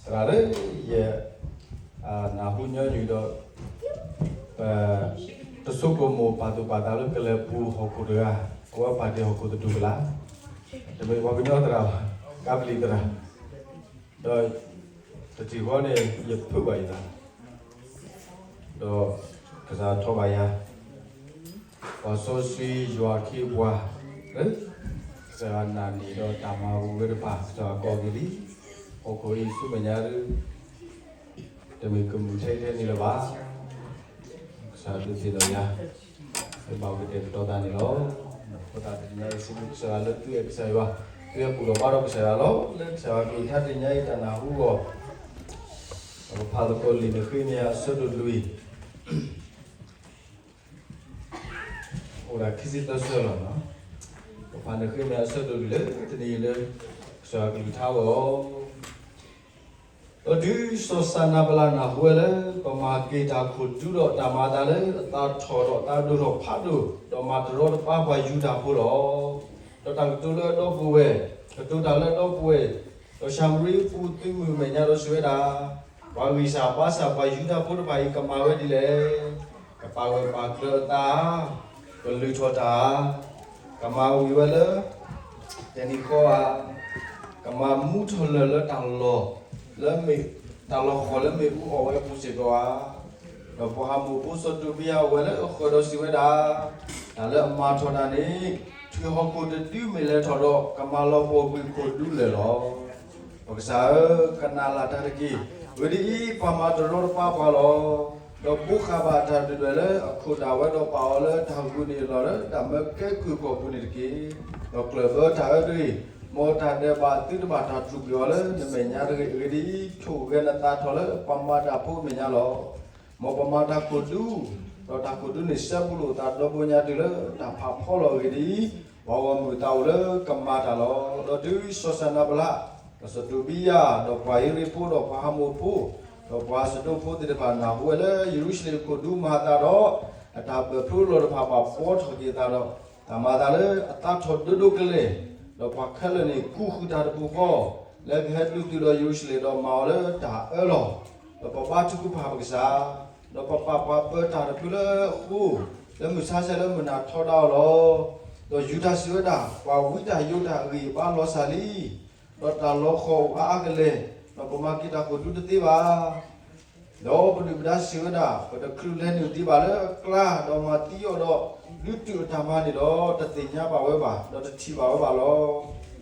သရၣ်လၢယ နၢ်ဟူညီနုၢ်ဒီး ပ တစိကမိၣ်ပာ်သူၣ်ပာ်သးလၢကလဲၤပူၤဟီၣ်ခိၣ်တဂၤ, အဝဲပာ်တ့ၢ်ဟီၣ်ခိၣ်တဒူၣ်ကလာ်, တမ့ၢ်ပှၤကညီသရၣ်ဘၣ်, ကါပလံၣ်သရၣ်, ဒီး တထံၣ်ဃီန့ၣ် ယဖုးဘၣ်ယသး ဒီးကစၢ်ထီၣ်ဘၣ်ယၤ, ပှၤစီဆှံယွၤအခ့အပှၤ လၢ ကစၢ်ယွၤနာ်န့ၢ်ဒီးတၢ်မၤဝံၤဝဲတဖၣ် ကစၢ်ယွၤကိးက့ၤလံ, ဟီၣ်ခိၣ်အံၤဆူမဲာ်ညါဒုး တမ့ၢ်ကမုာ်ထဲထဲန့ၣ်လၢၤဘၣ်. ကစၢ်ဒုးသ့ၣ်နီၣ်ယၤ လၢဘၣ်ကတဲာ်ကတီၤသးန့ၣ်လီၤ. အဃိသတးတနံၤညါအံၤစံးဘျုးကစၢ်ယွၤလၢသုအဲၣ်ကစၢ်ယွၤ, သုဟဲဘူၣ်ထီၣ်ဘါထီၣ်ကစၢ်ယွၤလီၤ. လၢကစၢ်ယွၤကလုၢ်ကထါတနံၤညါအံၤတၢ်နၢ်ဟူအဂီၢ် ပဖးသကိးလံာ်နဃ့မယၤအဆၢဒိၣ်လွံၢ် အိၣ်ဒၣ်ခံဆံသၢဆၢလီၤ. ပဖးနဃ့မယၤအဆၢဒိၣ်လွံၢ်လၢတနံၤအံၤလၢ ကစၢ်ယွၤကလုၢ်ကထါအဂီၢ် ဒီးတုၤစီၤစၤနၤဘလးနၢ်ဟူဝဲလၢ ပမၤက့ၤတၢ်ခိၣ်ဒူဒီးတၢ်မၤအသးလၢအသးထီၣ်ဒီးအသးဒိၣ်ထီၣ်ဖးဒိၣ်, ဒီးမၤတရီတပါပှၤယူဒၤဖိလီၤ. ဒီးတၢ်ကတိၤလၢအဒီပုၢ်ဝဲၢ်, ကတိၤတၢ်လၢအဒီပုၢ်ဝဲၢ်, ဒီးၡၤမရံအပူၤသုးမုၢ်မဲာ်ညါဒီးစံးဝဲဒၣ်, ပှၤဂံၢ်စၢ်ဘါစၢ်ပှၤယူဒၤဖိတဖၣ်အံၤ ကမၤဝဲဒ်လဲၣ်. ကပာ်ဂၢၢ်ပာ်ကျၢၤအသးဧါ, ကလုၢ်ထီၣ်တၢ်ဧါ, ကမၤဝံၤဝဲလၢ တနံၤဃီဧါ, ကမၤမူထီၣ်လၢာ်လၢတၢ်လီၢ် လၢမ့ၢ် တၢ်လီၢ်ဃီၣ်လၢမ့ၣ်အူအီၣ်ဝဲအပူၤစ့ၢ်ကီးဧါ. ဒီးပှၤဟးမိၣ်ဖိစီၤတိဘံယၤအိၣ်ဝဲလၢအဃၢၤဒီးစံးဝဲဒၣ်, တၢ်လၢအမၤထီၣ်တၢ်န့ၣ် ထွံၣ်ဟီၣ်ခိၣ်တဒုမ့ၢ်လဲၤထီၣ်ဒီး ကမၤလီၤပှီၢ်ကွံာ်ခိၣ်ဒူလၢာ်လီၤ. ပကစၢ်ဧၢ, ကနၣ်လၢ်တၢ်တက့ၢ်. အဂ့ၢ်ဒ်အံၤ, ပှၤမၤတရီတပါပှၤလီၤ. ဒီးဘိးဃာ်ဘၣ်တၢ်ဒုၣ်ဒွဲၣ်လၢအခိၣ်ဒၣ်ဝဲဒီးပာ်အီၤလၢတၢ်ဂုာ်န့ၢ်အလီၢ်လၢတၢ်မၢကဲကုၢ်ကီၢ်ပူၤန့ၣ်တက့ၢ်. ဒီးကျၢၢ်ဘၢတၢ်အၢတဂ့ၤ, မ်တၢ်ဒဲးဘးသုတဘၣ်တၢ်ထူၣ်ကွံာ်အီၤလၢနမဲာ်ညါတဂ့ၤ. အဂ့ၢ်ဒ်အံၤ, ထိၣ်ဂဲၤနသးထီၣ်လၢပှၤမၤတၢ်ဖိအမဲာ်ညါလီၤ. မ်ပမၤတၢ်ခိၣ်ဒူ, ဒီးတၢ်ခိၣ်ဒူန့ၣ်စဲဘူးလိာ်သးဒီဘိညါတုၤလၢတၢ်ဖးဖီလီၤ. အဂ့ၢ်ဒ်အံၤ, ပှၤဂီၢ်မုၢ်သးအိၣ်လၢကမၤတၢ်လီၤ. ဒီးတုၤစီၤစၤနၤဘလး, ဒီးစီၤတိဘံယၤ, ဒီးပှၤဧ့ၤဘြံၤဖိ, ဒီးပှၤဟးမိၣ်ဖိ, ဒီးပှၤစဒိၣ်ဖိသ့ၣ်တဖၣ်နၢ်ဟူဝဲလၢယရူၤၡလ့ၣ်အခိၣ်ဒူမၤအသးဒီး, အတၢ်ဘၢၣ်ဖျိလီၢ်တဖၣ်ဘၣ်ဘှီထီၣ်က့ၤအသးဒီး, တၢ်မၤအသးလၢအသးထီၣ်ဒိၣ်ဒိၣ်ကလဲာ်, ဒီးပှၤခဲလၢာ်န့ၣ်ကူၣ်ဃုာ်တၢ်တပူၤဃီ, လၢကဟဲဒုးတုၤဒီးယရူၤၡလ့ၣ်ဒီးမၤအီၤလၢတၢ်အၢလီၤ. ဒီးပဘါထုကဖၣ်ပကစၢ်, ဒီးပပာ်ပှၤပၢတၢ်တဖုလၢအဃိ, လၢမုၢ်ဆါဆဲးလၢမုၢ်နၤထီဒါအီၤလီၤ. ဒီးယူဒၤစံးဝဲဒၣ်, ပှၤဝံတၢ်ယိးတၢ်အဂံၢ်အဘါလီၤစၢ်လံ, ဒီးတၢ်လီၤဃီၣ်အိၣ်အါအါကလဲာ်, ဒီးပမၤက့ၤတၢ်ခိၣ်ဒူတသ့ဘၣ်. ဒီးပဒုၣ်ပဒါစံးဝဲဒၣ်, ပတချုးလဲၤနုာ်ဒံးဘၣ်လၢအကျါ, ဒီးမၤသံအီၤဒီး, ဒုးတုၤအတၢ်မၤန့ၣ်ဒီး, တသ့ၣ်ညါဘၣ်ဝဲဘၣ်, ဒီးတထံၣ်ဘၣ်ဝဲဘၣ်လီ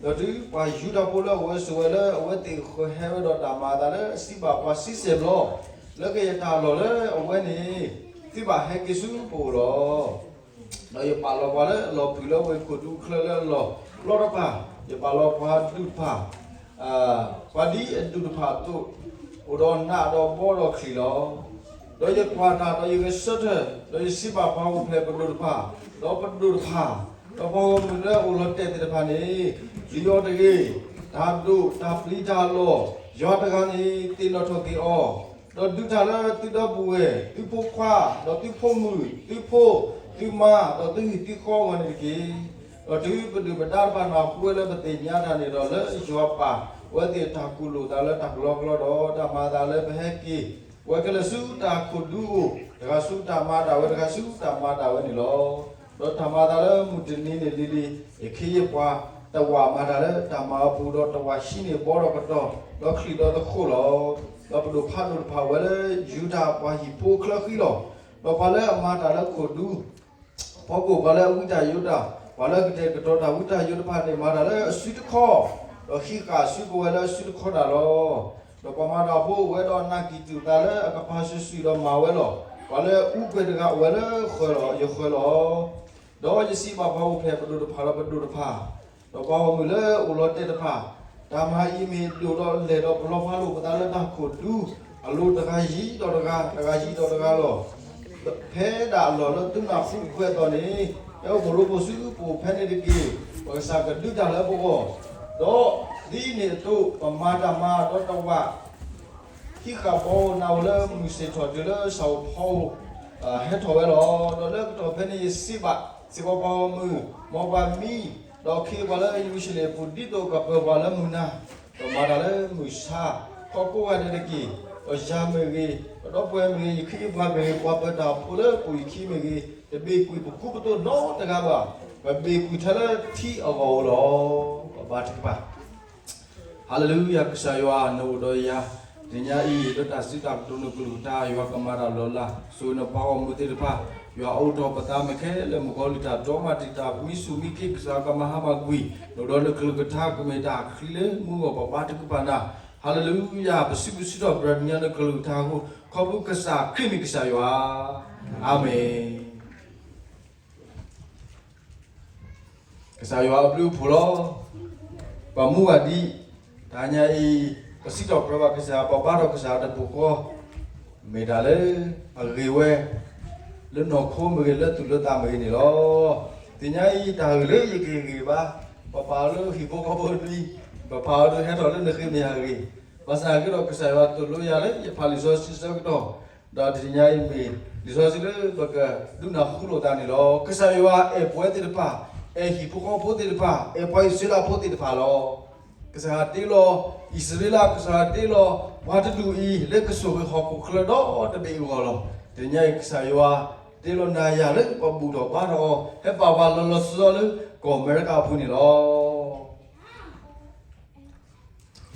ၤ. ဒီးတုၤပှၤယူဒၤဖိလၢအဝဲဆိးဝဲလၢအဝဲသ့ၣ်ဃၢၤဟဲဝဲဒီးတၢ်မၤအသးလၢစံးဘၣ်ပှၤဆံဆဲၣ်ဘျီ, လၢကယတၢ်လီၢ်လၢအဝဲန့ၣ်, သုဘၣ်ဟဲက့ၤဆူပအိၣ်လီၤ. ဒီးယပာ်လီၤပှၤလၢအလီၤဖုၣ်လၢဝ့ၢ်ခိၣ်ဒူချၢလၢအလီၢ်လီၢ်တဖၣ်, ယပာ်လီၤပှၤဒူၣ်တဖၣ်, ပှၤဒ်အဒူၣ်တဖၣ်အသိး, အိၣ်ဒီးနးဒီးဘီဒီးချံးလီၤ. ဒီးယကွၢ်တၢ်ဒီးယဂဲၤဆၢထၢၣ်, ဒီးယစံးဘၣ်ပှၤအိၣ်ဖျဲၣ်ပဒိၣ်တဖၣ်, ဒီးပဒိၣ်တဖၣ်, ဒီးပှၤဂီၢ်မုၢ်လၢအအိၣ်လီၤတဲာ်သ့ၣ်တဖၣ်န့ၣ်, ဒုးအီၤတဂ့ၤ, တၢ်ဒိၣ်တၢ်ပျံၤတၢ်လီၢ်, ယွၤတဂၤန့ၣ်သ့ၣ်နီၣ်ထီၣ်က့ၤအီၤ, ဒီးဒုးတၢ်လၢသုဒီပုၢ်ဝဲၢ်, သုဖိခွါ, ဒီးသုဖိမုၣ်, သုဖိ, သုမါ, ဒီးသုဟံၣ်သုဃီအဂီၢ်န့ၣ်တက့ၢ်. ဒီးတုၤပဒုၣ်ပဒါတဖၣ်နၢ်ဟူဝဲလၢပသ့ၣ်ညါတၢ်န့ၣ်ဒီး, လၢယွၤပာ်အဝဲသ့ၣ်အတၢ်ကူၣ်လိာ်သးလၢတၢ်ကလီကလီဒီး, တၢ်မၤအသးလၢပဟဲက့ၤဝဲခဲလၢာ်ဆူတၢ်ခိၣ်ဒူအအိၣ်, တဂၤဆူတၢ်မၤတၢ်ဝဲ, တဂၤဆူတၢ်မၤတၢ်ဝဲန့ၣ်လီၤ. ဒီးတၢ်မၤအသးလၢမုၢ်တနံၤန့ၣ်လံၤလံၤ, ယခ့ယပှၤတဝာ်မၤတၢ်လၢတၢ်မၤအပူၤ, ဒီးတဝာ်ဟံးန့ၢ်ဘီဒီးကတီၢ်, ဒီးချံးဒီးသဃိးလီၤ. ဒီးပဒိၣ်ဖးဒိၣ်တဖၣ်အိၣ်ဝဲလၢယူဒၤပှၤဟံၣ်ဖိအချၢဃံလီၤ. ဒီးပှၤလၢအမၤတၢ်လၢခိၣ်ဒူ ဖီခိၣ်, ပှၤလၢအဝံတၢ်ယိးတၢ်, ပှၤလၢအကတဲာ်ကတီၤတၢ်ဝံတၢ်ယိးတဖၣ်န့ၣ် မၤတၢ်လၢအစုတခီ, ဒီးဟံးဃာ်စုကဝဲၤလၢအစုတခီတၢ်လီၤ. ဒီးပှၤမၤတၢ်ဖိအိၣ်ဝဲဒီးနးကံၢ်တူာ်သးလၢအကပၤစုာ်စုာ်ဒီးမၤဝဲလီၤ. ပှၤလၢအအူကွဲၤတဂၤအိၣ်ဝဲလၢဃၢၤလီၤ, ယဃၢၤလီၤ. ဒီးယစံးဘၣ်ပှၤအိၣ်ဖျဲၣ်ပဒိၣ်တဖၣ်ဒီးပဒိၣ်တဖၣ်, ဒီးပှၤဂီၢ်မုၢ်လၢအအိၣ်လီၤတဲာ်တဖၣ်, တၢ်မၤအံၤမ့ၢ်ဒိၣ်ဒီးလဲၢ်ဒီးပလီၤဖးလိာ်ပသးလၢတၢ်ခိၣ်ဒူအလိၤ, တဂၤယံၤဒီးတဂၤ, တဂၤယံၤဒီးတဂၤလီၤ. ဖဲဒၣ်အလီၢ်လၢသုနၢ်ဟူကွဲးအသိးန့ၣ်, ဟဲအိၣ်ဖှိၣ်ရိဖှိၣ်ဆူပအိၣ်ဖဲန့ၣ်တက့ၢ်. ပကစၢ်ကဒုးတၢ်လၢပဂီၢ်, ဒီးဒ်န့ၣ်အသိးပမၤတၢ်မၤဒီးတဝာ် ဟံးဃာ်ဘီဧိၤနးဧိၤလၢမုၢ်ဆ့ၣ်ထီၣ်တုၤလၢဆၣ်ဧိၤဖီဧိၤ ဟဲထီၣ်ဝဲလီၤ. ဒီးလၢကတီၢ်ဖဲန့ၣ်ယစံးဘၣ်စ့ၢ်ကီးပှၤဂီၢ်မုၢ်, မ်ပှၤမံဒီးခ့ပှၤလၢယရူၤၡလ့ၣ်အပူၤ ဒ်သိးကပၢၤပှၤလၢမုၢ်နၤ, ဒီးမၤတၢ်လၢမုၢ်ဆါ, ဟီၣ်ခိၣ်ဂၤန့ၣ်တက့ၢ်. ပယၤမ့ၢ်ဂ့ၤ, ပဒီပုၢ်ဝဲၢ်မ့ၢ်ဂ့ၤ, ယခ့ယပှၤမ့ၢ်ဂ့ၤ, ပှၤပၢၤတၢ်အိၣ်ဖှိၣ်လၢပူၤယခံမ့ၢ်ဂ့ၤ, တဘ့ၣ်ကွံာ်ပခူပသိးနီတဂၤဘၣ်. ပဘ့ၣ်ကွံာ်ထဲလၢထံအဂီၢ်ဧိၤလီၤ. ပဘါထုကဖၣ်. ဟါလ့လူယၤ, ကစၢ်ယွၤနအိၣ်ဒီးယၤ, တနံၤညါအံၤ လၢတၢ်စံးတၢ်ကတိၤနကလုၢ်ကထါ ယွၤကမၤတၢ်လီၤလး, ဆိၣ်ဂ့ၤနပှၤဂီၢ်မုၢ်သ့ၣ်တဖၣ်, ယွၤအိးထီၣ်ပသးမဲာ်ခဲလၢာ်, မုၣ်ကီၤလံၢ်တၢ်ဒိးမၤတံာ်တာ် မံဆူၣ်မံခ့, ကစၢ်ကမၤဟါမၢ်ကွံာ်, နအိၣ်ဒီးနကလုၢ်ကထါကမ့ၢ်တၢ်ချံလၢမူဂီၢ်, ပဘါထုကဖၣ်နၤ. ဟါလ့လူယၤ, ပစံးဘျုးစံးထီၣ်ပတြၢၤတနံၤညါနကလုၢ်ကထါအဃိ, ခီဖျိကစၢ်ခရံာ်မ့ၢ်ကစၢ်ယွၤ, အၤမ့ၣ်. ကစၢ်ယွၤအဘျုးအဖှိၣ်လီၤ. ပမူဘၣ်ဒံး, တနံၤညါအံၤ, ပစံးထီၣ်ပတြၢၤဘၣ်ကစၢ်, ပဘါထီၣ်ကစၢ်တပူၤဃီ, မ့ၢ်တၢ်လၢအဂ့ၤဝဲ, လၢနီၢ်ခိမ့ၢ်ဂ့ၤ, လၢသူၣ်လၢသးမ့ၢ်ဂ့ၤန့ၣ်လီၤ. တနံၤညါအံၤ တၢ်ဂ့ၢ်လၢယကဟ့ၣ်ဂံၢ်ဘါ, ပပာ်အီၤလၢဟံၣ်ဖိဃီဖိနွံ, ပပာ်အီၤဒုးဟဲထီၣ်လၢနဃ့မဲာ်အဂ့ၢ်, ဘၣ်ဆၣ်ကဒီးကစၢ်ယွၤသိၣ်လိယၤလၢယဖးလံာ်စီဆှံဆၢကတီၢ်, ဒီးတနံၤညါအံၤမ့ၢ် လံာ်စီဆှံလၢပကဒုးနၢ်ဟူလိာ်သးန့ၣ်လီၤ. ကစၢ်ယွၤအဲၣ်ပဝဲသ့ၣ်တဖၣ်, အဲၣ်ဟံၣ်ဖိဃီဖိသ့ၣ်တဖၣ်, အဲၣ်ပှၤအံၣ်စရ့လးဖိသ့ၣ်တဖၣ်လီၤ. ကစၢ်ယွၤတ့လီၤအံၣ်စရ့လး, ကစၢ်ယွၤတ့လီၤပှၤတဒူၣ်အံၤ လၢကဆိၣ်ဂ့ၤဟီၣ်ခိၣ်ချၢဒီတဘ့ၣ်အဂီၢ်လီၤ. တနံၤညါအံၤ ကစၢ်ယွၤတ့လီၤနၤယၤလၢပဘူၣ်ထီၣ်ဘါထီၣ်အီၤ, ဟဲပာ်ပှၤလီၤလီၤဆီဆီလၢကီၢ်အမဲရကၤအပူၤန့ၣ်လီၤ.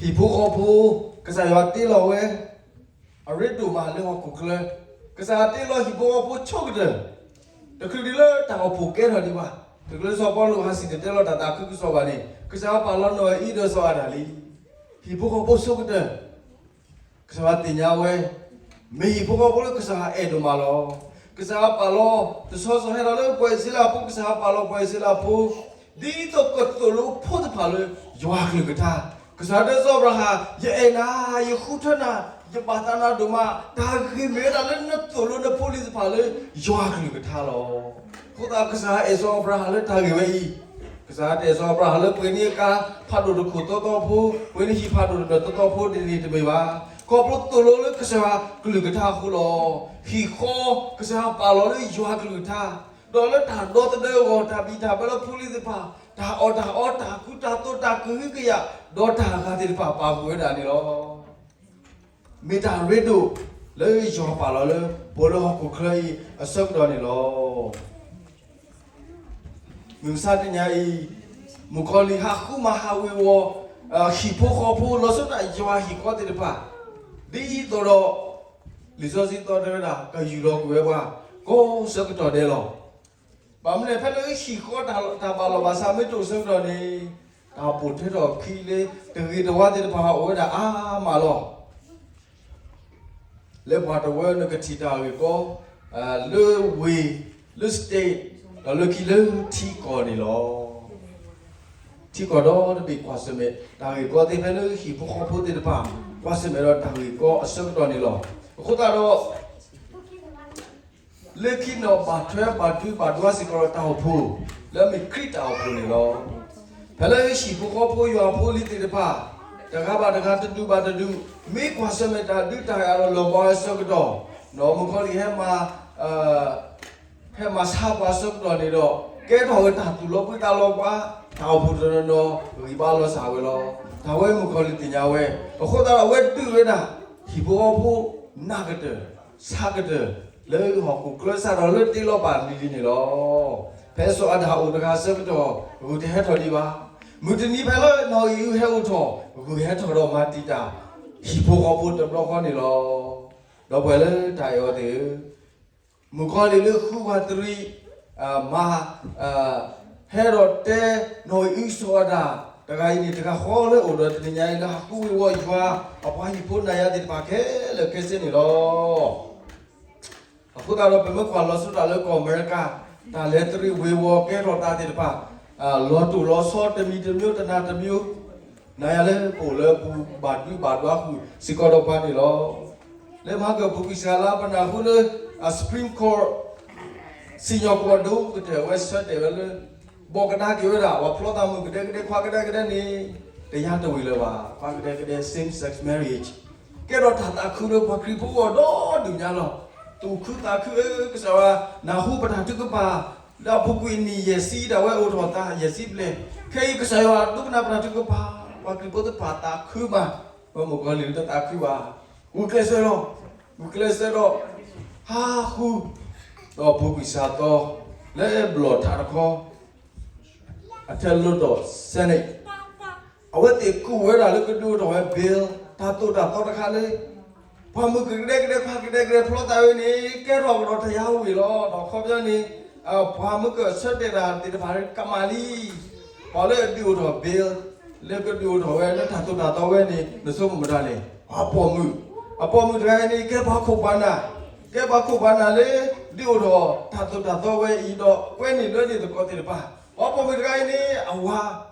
ဟံၣ်ဖိဃီဖိ, ကစၢ်ယွၤတ့လီၤဝဲ အရ့ဒိၣ်မးလၢဟီၣ်ခိၣ်ချၢ, ကစၢ်ယွၤတ့လီၤဟံၣ်ဖိဃီဖိဆိကတၢၢ်, တချုးဒံးလၢတၢ်အိၣ်ဖှိၣ်ကဲထီၣ်ဒံးဘၣ်, တချုးလၢစီၤပီလူးဟးစံၣ်တဲၤတဲလီၤတၢ်သးခုကစီၣ်ဘၣ်န့ၣ်, ကစၢ်ယွၤပာ်လီၤနီၢ်အံၤဒီးစီၤအၤဒၣ်လံ. ဟံၣ်ဖိဃီဖိဆိကတၢၢ်, ကစၢ်ယွၤသ့ၣ်ညါဝဲ, မ့ၢ်ဟံၣ်ဖိဃီဖိလၢကစၢ်ယွၤအဲၣ်ဒိၣ်မးလီၤ. ကစၢ်ယွၤပာ်လီၤ, တဆီဆီဟဲလီၤလၢပှၤအံၣ်စရ့လးဖိ, ကစၢ်ယွၤပာ်လီၤပှၤအံၣ်စရ့လးဖိ ဒ်သိးကသိၣ်လိဖိတဖၣ်လၢယွၤအကလုၢ်ကထါ, ကစၢ်ယွၤတဲစီၤအၤဘြၤဟၣ်, ယအဲၣ်နၤ, ယဃုထၢနၤ, ယဘၣ်သးနၤဒိၣ်မး, တၢ်ဂ့ၤမ့ၢ်ဝဲဒၣ်လၢနသိၣ်လိနဖိလံၤတဖၣ်လၢယွၤအကလုၢ်ကထါလီၤ. အဃိသတးကစၢ်ယွၤအဲၣ်စီၤအၤဘြၤဟၣ်လၢတၢ်ဂ့ၢ်ဝဲအံၤ, ကစၢ်ယွၤတအဲၣ်စီၤအၤဘြၤဟၣ်လၢပှ့ၤန့ၢ်အကါဖးဒိၣ်တခိၣ်သီသီဖိ, ပှ့ၤန့ၢ်ဟံၣ်ဖးဒိၣ်တဖျၢၣ်သီသီဖိန့ၣ်တမ့ၢ်ဘၣ်, ခီဖျိသိၣ်လိလၢကစၢ်ယွၤကလုၢ်ကထါအဃိလီၤ. ဟံၣ်ဃီ, ကစၢ်ယွၤပာ်လီၤလၢယွၤကလုၢ်ကထါ, ဒီးလၢတၢ်ဒီသဒၢအဂီၢ်, တၢ်ဘံၣ်တၢ်ဘၢလၢဖိလံၤသ့ၣ်တဖၣ်, တၢ်အီၣ်တၢ်အီ, တၢ်ကူတၢ်သိး, တၢ်ကဟုကယာ်, ဒီးတၢ်အဂၤသ့ၣ်တဖၣ်ပာ်ဃုာ်ဝဲဒၣ်န့ၣ်လီၤ. မ့ၢ်တၢ်ရ့ဒိၣ်လၢယွၤပာ်လီၤလၢ ပှၤလၢဟီၣ်ခိၣ်ချၢအံၤအဆၢကတီၢ်န့ၣ်လီၤ. မုၢ်မဆါတနံၤအံၤ, မုၣ်ကီၤလံၢ်ဟးဃုမၤဟးဝ့ၤဝီၤ ဟံၣ်ဖိဃီဖိ လီၤဆီဒၣ်တၢ်ယွၤဟံၣ်ဃီသ့ၣ်တဖၣ်, ဒ်သိးဒီး လံာ်စီဆှံတဲဝဲဒၣ် ကယူၢ်လီၤကွံာ်ဝဲပှၤ ကိးဆၢကတီၢ်ဒဲးလီၤ. ဘၣ်မနုၤလဲၣ်, ဖဲလၢဟံၣ်ဃီတၢ်ဘၣ်လီၢ်ဘၣ်စးမ့ၢ်တအိၣ်ဆၢကတီၢ်န့ၣ်, တၢ်ပိာ်ထွဲထီၣ်အခံလၢ တဂ့ၤတဝါသ့ၣ်တဖၣ်အိၣ်ဝဲဒၣ်အါမးလီၤ. လၢပှၤတဝၢနကထံၣ်တၢ်ဂ့ၢ်ကီ, လၢဝ့ၢ်, လၢ state, ဒီးလၢခံလၢထံကီၢ်န့ၣ်လီၤ. ထံကီၢ်ဒီတဘ့ၣ်ကွၢ်ဆၢၣ်မဲာ်တၢ်ဂ့ၢ်ကီသ့ ဖဲလၢဟံၣ်ဖိဃီဖိသ့ၣ်တဖၣ် ကွၢ်ဆၢၣ်မဲာ်ဒီးတၢ်ဂ့ၢ်ကီအဆၢကတီၢ်န့ၣ်လီၤ. အဃိသတးဒီး လၢခံန့ၣ် ဘၣ်ထွဲဘၣ်ဒုးဘၣ်ဒွါစ့ၢ်ကီးဒီးတၢ်အိၣ်ဖှိၣ် လၢအမ့ၢ်ခရံာ်တၢ်အိၣ်ဖှိၣ်န့ၣ်လီၤ. ဖဲလၢဟံၣ်ဖိဃီဖိယွၤဖိလံၤသ့ၣ်တဖၣ် တဂၤဘၣ်တဂၤ တဒူၣ်ဘၣ်တဒူၣ် မ့ၢ်ကွၢ်ဆၢၣ်မဲာ်တၢ်ဒုးတၢ်ယၤဒီးလီၤဘီအဆၢကတီၢ်, နီၢ်မုၣ်ကီၤလံၢ်ဟဲမၤ ဟဲမၤဆါပှၤအဆၢကတီၢ်န့ၣ်ဒီး ကဲထီၣ်ဝဲတၢ်သူၣ်လီၤဘှံးသးလီၤဘှါ တၢ်အိၣ်ဖှိၣ်တနီၤနီၤ ဂံၢ်ဘါလီၤစၢ်ဝဲလီၤ. တၢ်ဝဲမုၣ်ကီၤလံၢ်သ့ၣ်ညါဝဲ, အဃိသတးဒီးအဝဲဒုးဝဲဒၣ် ဟံၣ်ဖိဃီဖိနးကတၢၢ် ဆါကတၢၢ် လၢဟီၣ်ခိၣ်ချၢစးထီၣ်လၢတ့လီၤပာ်လံၤလံၤန့ၣ်လီၤ. ဖဲစီၤအၤဒၣ်အိၣ်တဂၤအဆၢကတီၢ် ဂုၢ်တဟဲထီၣ်ဒံးဘၣ်. မုၢ်တနံၤဖဲလၢနီၢ်အံၣ်အုဟဲအိၣ်ထီၣ် ဂုၢ်ဟဲထီၣ်ဒီးမၤတံာ်တာ် ဟံၣ်ဖိဃီဖိတဘျီဃီန့ၣ်လီၤ. ဒီပုၢ်ဝဲၢ်လၢတၢ်အဲၣ်အီၤသ့ၣ်ဧၢ, မုၣ်ကီၤလံၢ်လၢဃုဝးတရံး မၤ ဟဲဒီးတဲ နီၢ်အံၣ်အုစီၤအၤဒၣ် တဂၤအံၤန့ၣ် တဂၤဃီလၢအိၣ်ဒီးတနံၤညါအံၤလၢဟးဃုဝ့ၤဝီၤယွၤ အပှၤဟံၣ်ဖိနၤယၤသ့ၣ်တဖၣ်ခဲလၢာ်ခဲဆ့န့ၣ်လီၤ. အဃိသတးဒီးပမ့ၢ်ကွၢ်လီၤဆီဒၣ်တၢ်လၢကီၢ်အမဲရကၤ တၢ်လဲၤတရံးဝ့ၤဝီၤကဲထီၣ်သးသ့ၣ်တဖၣ် လီၤတိၢ်လီၤဆီတမံၤတမံၤ တနၤတမံၤ နၤယၤလၢပအိၣ်လၢပူၤဘၣ်ဒုးဘၣ်ဒွါဃုာ်စ့ၢ်ကီးဒီးပှၤန့ၣ်လီၤ. လၢမဟါကပူၤကွံာ်စှၤလါ ပနၢ်ဟူလၢ Supreme Court စံၣ်ညီၣ်ကွီၢ်ဒိၣ်ကတၢၢ် အဝဲဆၢတဲာ်ဝဲလၢ ဘီၣ်ကဒါက့ၤဝဲဒၣ် ပှၤဖျီသးမုၣ်ကဒဲကဒဲ ခွါကဒဲကဒဲန့ၣ် တယါတဝံၤလၢၤဘၣ် ခွါကဒဲကဒဲ same sex marriage ကဲထီၣ်တၢ်သးခုလၢပှၤခရံာ်ဖိအဂီၢ်ဒီဒူၣ်ညါလီၤ. သူၣ်ခုသးခုဧၢ ကစၢ်ယွၤ နၢ်ဟူပတၢ်ထုကဖၣ် လၢအပူၤကွံာ်နံၣ်ယဲၢ်ဆံ ဒၣ်ဝဲအိၣ်ထီၣ်သးယဲၢ်ဆံဘျဲၣ် ခဲအံၤကစၢ်ယွၤဒိကနၣ်ပတၢ်ထုကဖၣ် ပှၤခရံာ်ဖိသ့ၣ်တဖၣ်သးခုမး ပမိၢ်ကီၤလံၢ်တသးခုဘၣ်, ဂုာ်ကျဲးစၢးလီၤ, ဂုာ်ကျဲးစၢးဒီး ဟးဃု ဒီးပူၤကွံာ်စးသီ လၢဘျီၣ်ထးတခီ အထဲလိၣ်ဒီး Senate အဝဲသ့ၣ်ကူၣ်ဝဲဒၣ်လၢကဒုးအိၣ်ထီၣ်ဝဲ bill တၢ်သိၣ်တၢ်သီတခါလၢ ပှၤမုၣ်ကဒဲကဒဲ ပှၤကဒဲကဒဲ ဖျီသးဝဲန့ၣ် ကဲထီၣ်ကဒီးတယါဝံၤလီၤ. ဒီးခီပညီန့ၣ် ပှၤမုၣ်ကဆၢတဲာ်တၢ်သ့ၣ်တဖၣ်ကမၣ်လံ. ပှၤလၢအဒုးအိၣ်ထီၣ် bill လၢကဒုးအိၣ်ထီၣ်ဝဲလၢတၢ်သိၣ်တၢ်သီဝဲန့ၣ် နဆိကမိၣ်မတၤလဲၣ်. အပိာ်မုၣ်, အပိာ်မုၣ်တဂၤအံၤန့ၣ် ကဲပှၤခိၣ်ပှၤနၢ်, ကဲပှၤခိၣ်ပှၤနၢ်လၢ ဒုးအိၣ်ထီၣ်တၢ်သိၣ်တၢ်သီဝဲအံၤဒီး ကွဲန့ၢ်လွဲန့ၢ်သကိးသ့ၣ်တဖၣ်. ပှၤပိာ်မုၣ်တဂၤအံၤန့ၣ် အဝၤ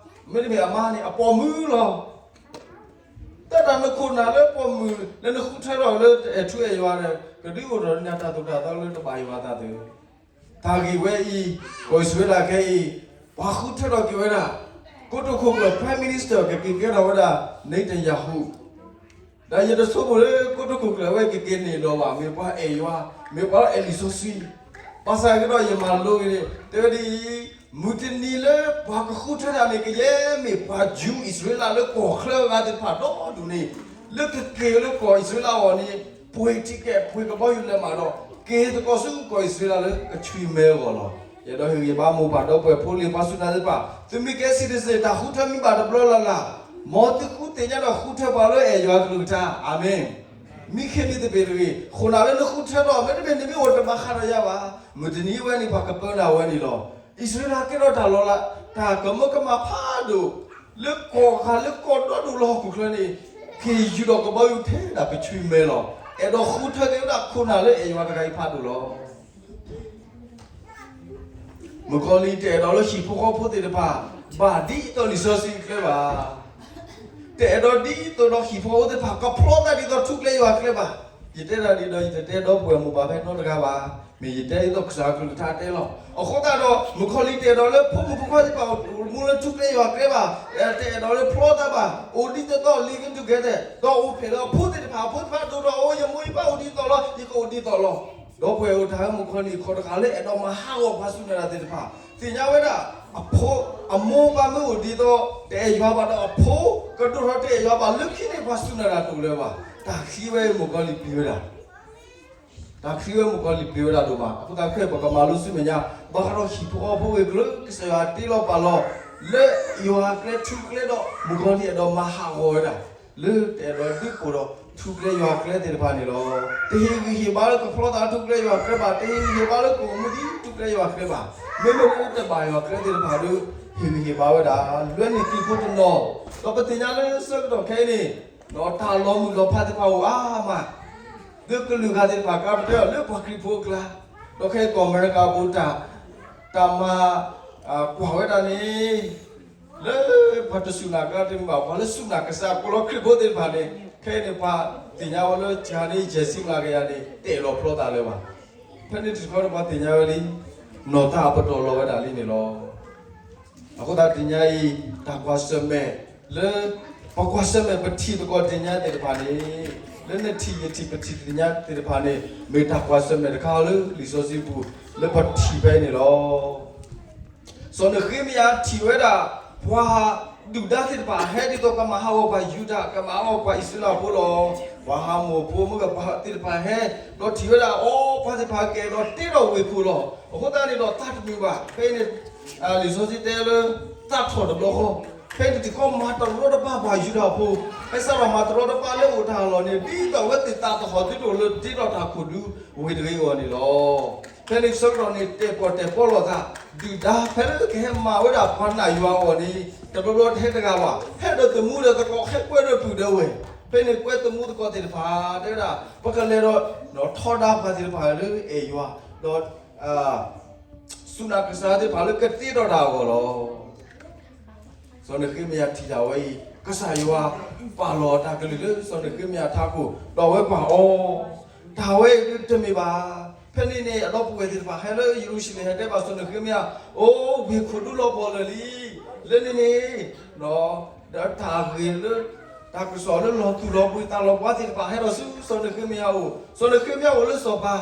မ့တမ့ၢ်အမါန့ၣ် အပိာ်မုၣ်လီၤ. တၢ်တၢ်နခိၣ်နၢ်လၢပိာ်မုၣ်လၢနဃုထၢထီၣ်လၢအဲၣ်ထူအဲၣ်ယွၤဒီး ကဒုးအိၣ်ထီၣ်န့ၢ်တၢ်သိၣ်တၢ်သီလၢတဘၣ်ယွၤအသးသ့. တၢ်ဂ့ၢ်ဝဲအံၤ ကီၢ်အံၣ်စရ့လးခဲအံၤ ပှၤဃုထၢထီၣ်က့ၤဝဲဒၣ် ကိတိာ်ခိၣ်ကျၢၢ် Prime Minister ကက့ၤကဲထီၣ်ဝဲဒၣ် နံၤတယၤဟူး ဒီးယတဆိကမိၣ်လၢကိတိာ်ခိၣ်ကျၢၢ်ဝဲကက့ၤန့ၣ်ဒီးဘၣ် မ့ၢ်ပှၤအဲၣ်ယွၤ, မ့ၢ်ပှၤအဲၣ်လံာ်စီဆှံ. ဘၣ်ဆၣ်ကဒီးယမၤလိဂ့ၤ တဲဝဲဒ်အံၤ, မုၢ်တနံၤလၢပှၤကဃုထၢတၢ်န့ၣ် ကယဲၢ်မ့ၢ်ပှၤ Jew အံၣ်စရ့လးလၢကီၢ်ချၢအဂၤသ့ၣ်တဖၣ်ဒီဒူၣ်န့ၣ် လၢကက့ၤလၢကီၢ်အံၣ်စရ့လးအဂီၢ်န့ၣ် ပှ့ၤ ticket ပှ့ၤကဘီယူၤလဲးမးဒီး က့ၤသကိးဆူကီၢ်အံၣ်စရ့လးလၢကဆွံမဲအဂီၢ်လီၤ. ယအဲၣ်ဒိးဟ့ၣ်ဂံၢ်ဘါမိၢ်ပၢ်ဒီပုၢ်ဝဲၢ်ဖိလံၤပှၤစူၢ်နာ်သ့ၣ်တဖၣ်, သုမ့ၢ်ကဲ citizen တၢ်ဃုထၢမ့ၢ်ဘၣ်တဘျီလၢ်လၢ်, မ်သုဃုသ့ၣ်ညါဒီးဃုထၢပှၤလၢအဲၣ်ယွၤအကလုၢ်ကထါ, အၤမ့ၣ်. မံခ့မံသပ့ၤတဂ့ၤ, ဃိးနၢ်လၢနဃုထၢဒီး မ့တမ့ၢ်နမ့ၢ်အိၣ်တဘၣ်ဃးဒီးယၤဘၣ်, မုၢ်တနံၤဝဲန့ၣ် ပှၤကပၢနၤဝဲန့ၣ်လီၤ. အံၣ်စရ့လးကဲထီၣ်တၢ်လီၤလး, တၢ်ကမၢကမၣ်ဖးဒိၣ် လၢကီၢ်ဂၤလၢကီၢ်ဒီဒူၣ်လၢဟီၣ်ခိၣ်ချၢန့ၣ် က့ၤယူၤဒီးကဘီယူၤထဲဒၣ်ကဆွံမဲလီၤ. အဲၣ်ဒိးဃုထၢက့ၤဝဲဒၣ်ခိၣ်နၢ်လၢအဲၣ်ယွၤတဂၤအံၤဖးဒိၣ်လီၤ. မုၣ်ကီၤလံၢ်တအဲၣ်ဒိးလၢဟံၣ်ဖိဃီဖိသ့ၣ်တဖၣ် ဘၣ်ဒ်သိးလံာ်စီဆှံအကျဲဘၣ်. တအဲၣ်ဒိးဒ်သိးဒီးဟံၣ်ဖိဃီဖိသ့ၣ်တဖၣ် ကဖျီသးဒ်သိးထူကျဲယွၤကျဲဘၣ်. ယတဲဒၣ်ဒ်ဒီး ယတတဲဒီပုၢ်ဝဲၢ်မိၢ်ပၢ်ဖဲနီတဂၤဘၣ်. မ့ၢ်ယတဲဒ်သိးကစၢ်အကလုၢ်ကထါတဲလီၤ. အဃိသတးဒီး မုၣ်ကီၤလံၢ်တအဲၣ်ဒိးလၢဖိမုၣ်ဖိခွါသ့ၣ်တဖၣ် အိၣ်မူလၢထူကျဲယွၤကျဲဘၣ်, တအဲၣ်ဒိးလၢဖျီသးဘၣ်, အိၣ်ဒ်သိးသိး living together ဒီးအိၣ်ဖျဲၣ်လၢအဖိသ့ၣ်တဖၣ်, အဖိသ့ၣ်တဖၣ်ဒိၣ်ထီၣ် အိၣ်ယမိၢ်ယပၢ်အိၣ်ဒ်သိးလီၤ, ယကအိၣ်ဒ်သိးလီၤ. ဒီပုၢ်ဝဲၢ်အိၣ်တၢ်လၢမုၣ်ကီၤလံၢ်အခိၣ်တဂၤလၢအဲၣ်ဒိးမၤဟးဂီၤပှၤစူၢ်နာ်တၢ်သ့ၣ်တဖၣ် သ့ၣ်ညါဝဲဒၣ် အဖိ, အမိၢ်ပၢ်မ့ၢ်အိၣ်ဒ်သိး တအဲၣ်ယွၤဘၣ်ဒီးအဖိ ကဒိၣ်ထီၣ်တအဲၣ်ယွၤဘၣ် လၢခံန့ၣ်ပှၤစူၢ်နာ်တၢ်တအိၣ်လၢၤဘၣ်. တၢ်ခံဝဲမုၣ်ကီၤလံၢ်ပျံၤဝဲဒၣ် တၢ်ခံဝဲမုၣ်ကီၤလံၢ်ပျံၤဝဲဒၣ်ဒိၣ်မး. အဃိသတးခဲအံၤ ပကမၤလိဆူမဲာ်ညါ ဘၣ်ဃးဒီးဟံၣ်ဖိဃီဖိဂ့ၤ ကလုာ်ကစၢ်ယွၤတ့လီၤပာ်လီၤ လၢယွၤကျဲထူကျဲဒီး မုၣ်ကီၤလံၢ်အဲၣ်ဒိးမၤဟးဂီၤဝဲဒၣ် လၢတအဲၣ်ဒိးဒုးအိၣ်ဒီးထူကျဲယွၤကျဲသ့ၣ်တဖၣ်န့ၣ်လီၤ. တဟ့ၣ်ဂံၢ်ဟ့ၣ်ဘါလၢကဖျီသးထူကျဲယွၤကျဲဘၣ်, တဟ့ၣ်ဂံၢ်ဟ့ၣ်ဘါလၢကအိၣ်မူဒ်ထူကျဲယွၤကျဲဘၣ်. မ့မ့ၢ်လၢတဘၣ်ယွၤကျဲသ့ၣ်တဖၣ်ဒီး ဟ့ၣ်ဂံၢ်ဟ့ၣ်ဘါဝဲဒၣ် လွဲန့ၢ်ခရံာ်ဖိတနီၤ, ဒီးပသ့ၣ်ညါလၢဆၢကတီၢ်ခဲအံၤန့ၣ် တၢ်လီၤမုၢ်လီၤဖးသ့ၣ်တဖၣ်အိၣ်အါမး, လၢကလုာ်ဂၤသ့ၣ်တဖၣ် ကါပတဲအီၤလၢပှၤခရံာ်ဖိအကျါ, ဒီးခဲအံၤကီၢ်အမဲရကၤအပူၤ တၢ်မၤ ကွၢ်ဝဲဒၣ်န့ၣ် လၢပှၤတစူၢ်နာ်ကျါတမ့ၢ်ဘၣ်, ပှၤလၢစူၢ်နာ်ကစၢ် ကိးလီၤခရံာ်ဖိသ့ၣ်တဖၣ်န့ၣ် ခဲအံၤန့ၣ် ပှၤသ့ၣ်ညါဝဲလၢ ကၠၤန့ၣ် ယဲၢ်ဆံမျးကယၤန့ၣ် တအဲၣ်ဒိးဖျီသးလၢၤဘၣ်. ဖဲန့ၣ်တခီဒီး ပှၤသ့ၣ်ညါဝဲလံ, နီၢ်သးအပတီၢ်လီၤဝဲဒၣ်လံန့ၣ်လီၤ. အဃိသတးတနံၤညါအံၤ တၢ်ကွၢ်ဆၢၣ်မဲာ်လၢ ပကွၢ်ဆၢၣ်မဲာ်ပထံၣ်သကိးတနံၤညါသ့ၣ်တဖၣ်န့ၣ်, လၢနထံၣ်ယထံၣ်ပထံၣ်တနံၤညါသ့ၣ်တဖၣ်န့ၣ် မ့ၢ်တၢ်ကွၢ်ဆၢၣ်မဲာ်တခါလၢလံာ်စီဆှံပူၤ လၢပထံၣ်ဖဲအံၤန့ၣ်လီၤ. စီၤနဃ့မယၤထံၣ်ဝဲဒၣ် ပှၤဒုၣ်ဒါသ့ၣ်တဖၣ်ဟဲဒ်သိးကမၤဟးဂီၤပှၤယူဒၤ, ကမၤဟးဂီၤပှၤအံၣ်စရ့လးဖိလီၤ. ပှၤဟးမိၢ်ဖိမုၢ်ဂၤပှၤသ့ၣ်တဖၣ်ဟဲ, ဒီးထံၣ်ဝဲဒၣ်အီၤ ပှၤသ့ၣ်တဖၣ်ကဲဒီးတ့ဒီးဝ့ၢ်ခိၣ်လီၤ. အဃိသတးန့ၣ်ဒီးသးတမုာ်ဘၣ်. ဖဲအံၤန့ၣ် လံာ်စီဆှံတဲလၢ သးထီၣ်တဘျီဃီ, ဖဲအံၤတခီမၤတရီတပါပှၤယူဒၤဖိ, ဖဲစးထီၣ်မၤတရီတပါလၢအိၣ်တၢ်လီၢ်န့ၣ် ဒ်သိးအဝဲသ့ၣ်သးသဟီၣ်သုတအိၣ်လၢဒ့ဒီးတၢ်ခိၣ်ဒူဝ့ၢ်တဂ့ၤအဂီၢ်န့ၣ်လီၤ. ဖဲန့ၣ်ဆၢကတီၢ်န့ၣ် တဲာ်ပီၣ်တဲာ်ပီလီၤသး, ဒုၣ်ဒါဖဲလၢကဟဲမၤဝဲဒၣ်ပှၤနာ်ယွၤအဂီၢ်န့ၣ် တဘျီဘျီတဟဲတဂၤဘၣ်, ဟဲဒီးသမူဒီးသကိး ဟဲကွဲဒီးပုၢ်ဒီးဝဲၢ်, ဖဲန့ၣ်ကွဲသမူသကိးသ့ၣ်တဖၣ် တဲဝဲဒၣ် ပကလဲၤဒီးထီဒါပှၤသ့ၣ်တဖၣ်လၢအဲၣ်ယွၤ, ဒီး စူၢ်နာ်ကစၢ်သ့ၣ်တဖၣ်လၢကသ့ဒီးတၢ်အဂီၢ်လီၤ. စီၤနဃ့မယၤထံၣ်တၢ်ဝဲအံၤ ကစၢ်ယွၤပာ်လီၤတၢ်ကလုၢ်လၢစီၤနဃ့မယၤထးခိၣ် ဒီးအဝဲကွၢ်အီၤ, တၢ်ဝဲအံၤတမ့ၢ်ဘၣ်. ဖဲန့ၣ်န့ၣ် အဒီပုၢ်ဝဲၢ်သ့ၣ်တဖၣ်ဟဲလၢယရူၤၡလ့ၣ် ဟဲတဲဘၣ်စီၤနဃ့မယၤ, အိ ဝ့ၢ်ခိၣ်ဒူလီၤပှီၢ်လၢာ်လံ. လၢန့ၣ်န့ၣ် ဒီးတၢ်ဂ့ၢ်လၢ တၢ်ကစီၣ်လၢလီၤသူၣ်လီၤဘှံးသးလီၤဘှါသ့ၣ်တဖၣ်ဟဲဒီးဆူစီၤနဃ့မယၤအအိၣ်, စီၤနဃ့မယၤအိၣ်လၢစီၤပၤ,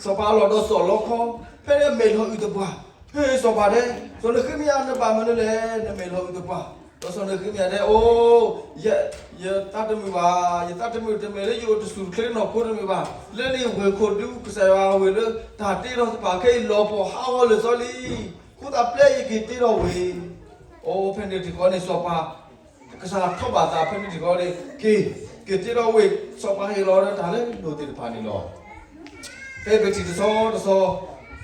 စီၤပၤလီၢ်ဒီးစီၤလီခီ, ဖဲန့ၣ်မဲာ်လီၤအုၣ်သပှၢ်, ဟ့ၣ်စီၤပၤဒဲး, စီၤနဃ့မယၤနဘၣ်မနုၤလဲၣ် နမဲာ်လီၤအုၣ်သပှၢ်, ဒီးစီၤနဃ့မယၤတဲ အိ, ယ, ယသးတမုာ်ဘၣ်, ယသးတမုာ်တမ့ၢ်လၢယအိၣ်တစူၢ်တချ့နီၢ်ခိတမ့ၢ်ဘၣ်, လၢန့ၣ်ဝ့ၢ်ခိၣ်ဒူ ကစၢ်ယွၤဝ့ၢ်လၢတၢ်တ့ထီၣ်သ့ၣ်တဖၣ်ခဲအံၤလီၤပှီၢ်ဟးဂီၤလၢာ်စီလံ, အဃိသတးပျဲယက့ၤတ့ထီၣ်ဝ့ၢ်, အိ ဖဲန့ၣ်တခီန့ၣ် စီၤပၤ ကစၢ်ထီၣ်ဘၣ်သးဖဲန့ၣ်တခီန့ၣ် က့ၤ, က့ၤတ့ထီၣ်ဝ့ၢ်, စီၤပၤဟ့ၣ်လီၤဒီးတၢ်လၢဒိၣ်သ့ၣ်တဖၣ်န့ၣ်လီၤ. ဖဲပထံၣ်တဆီတဆီ,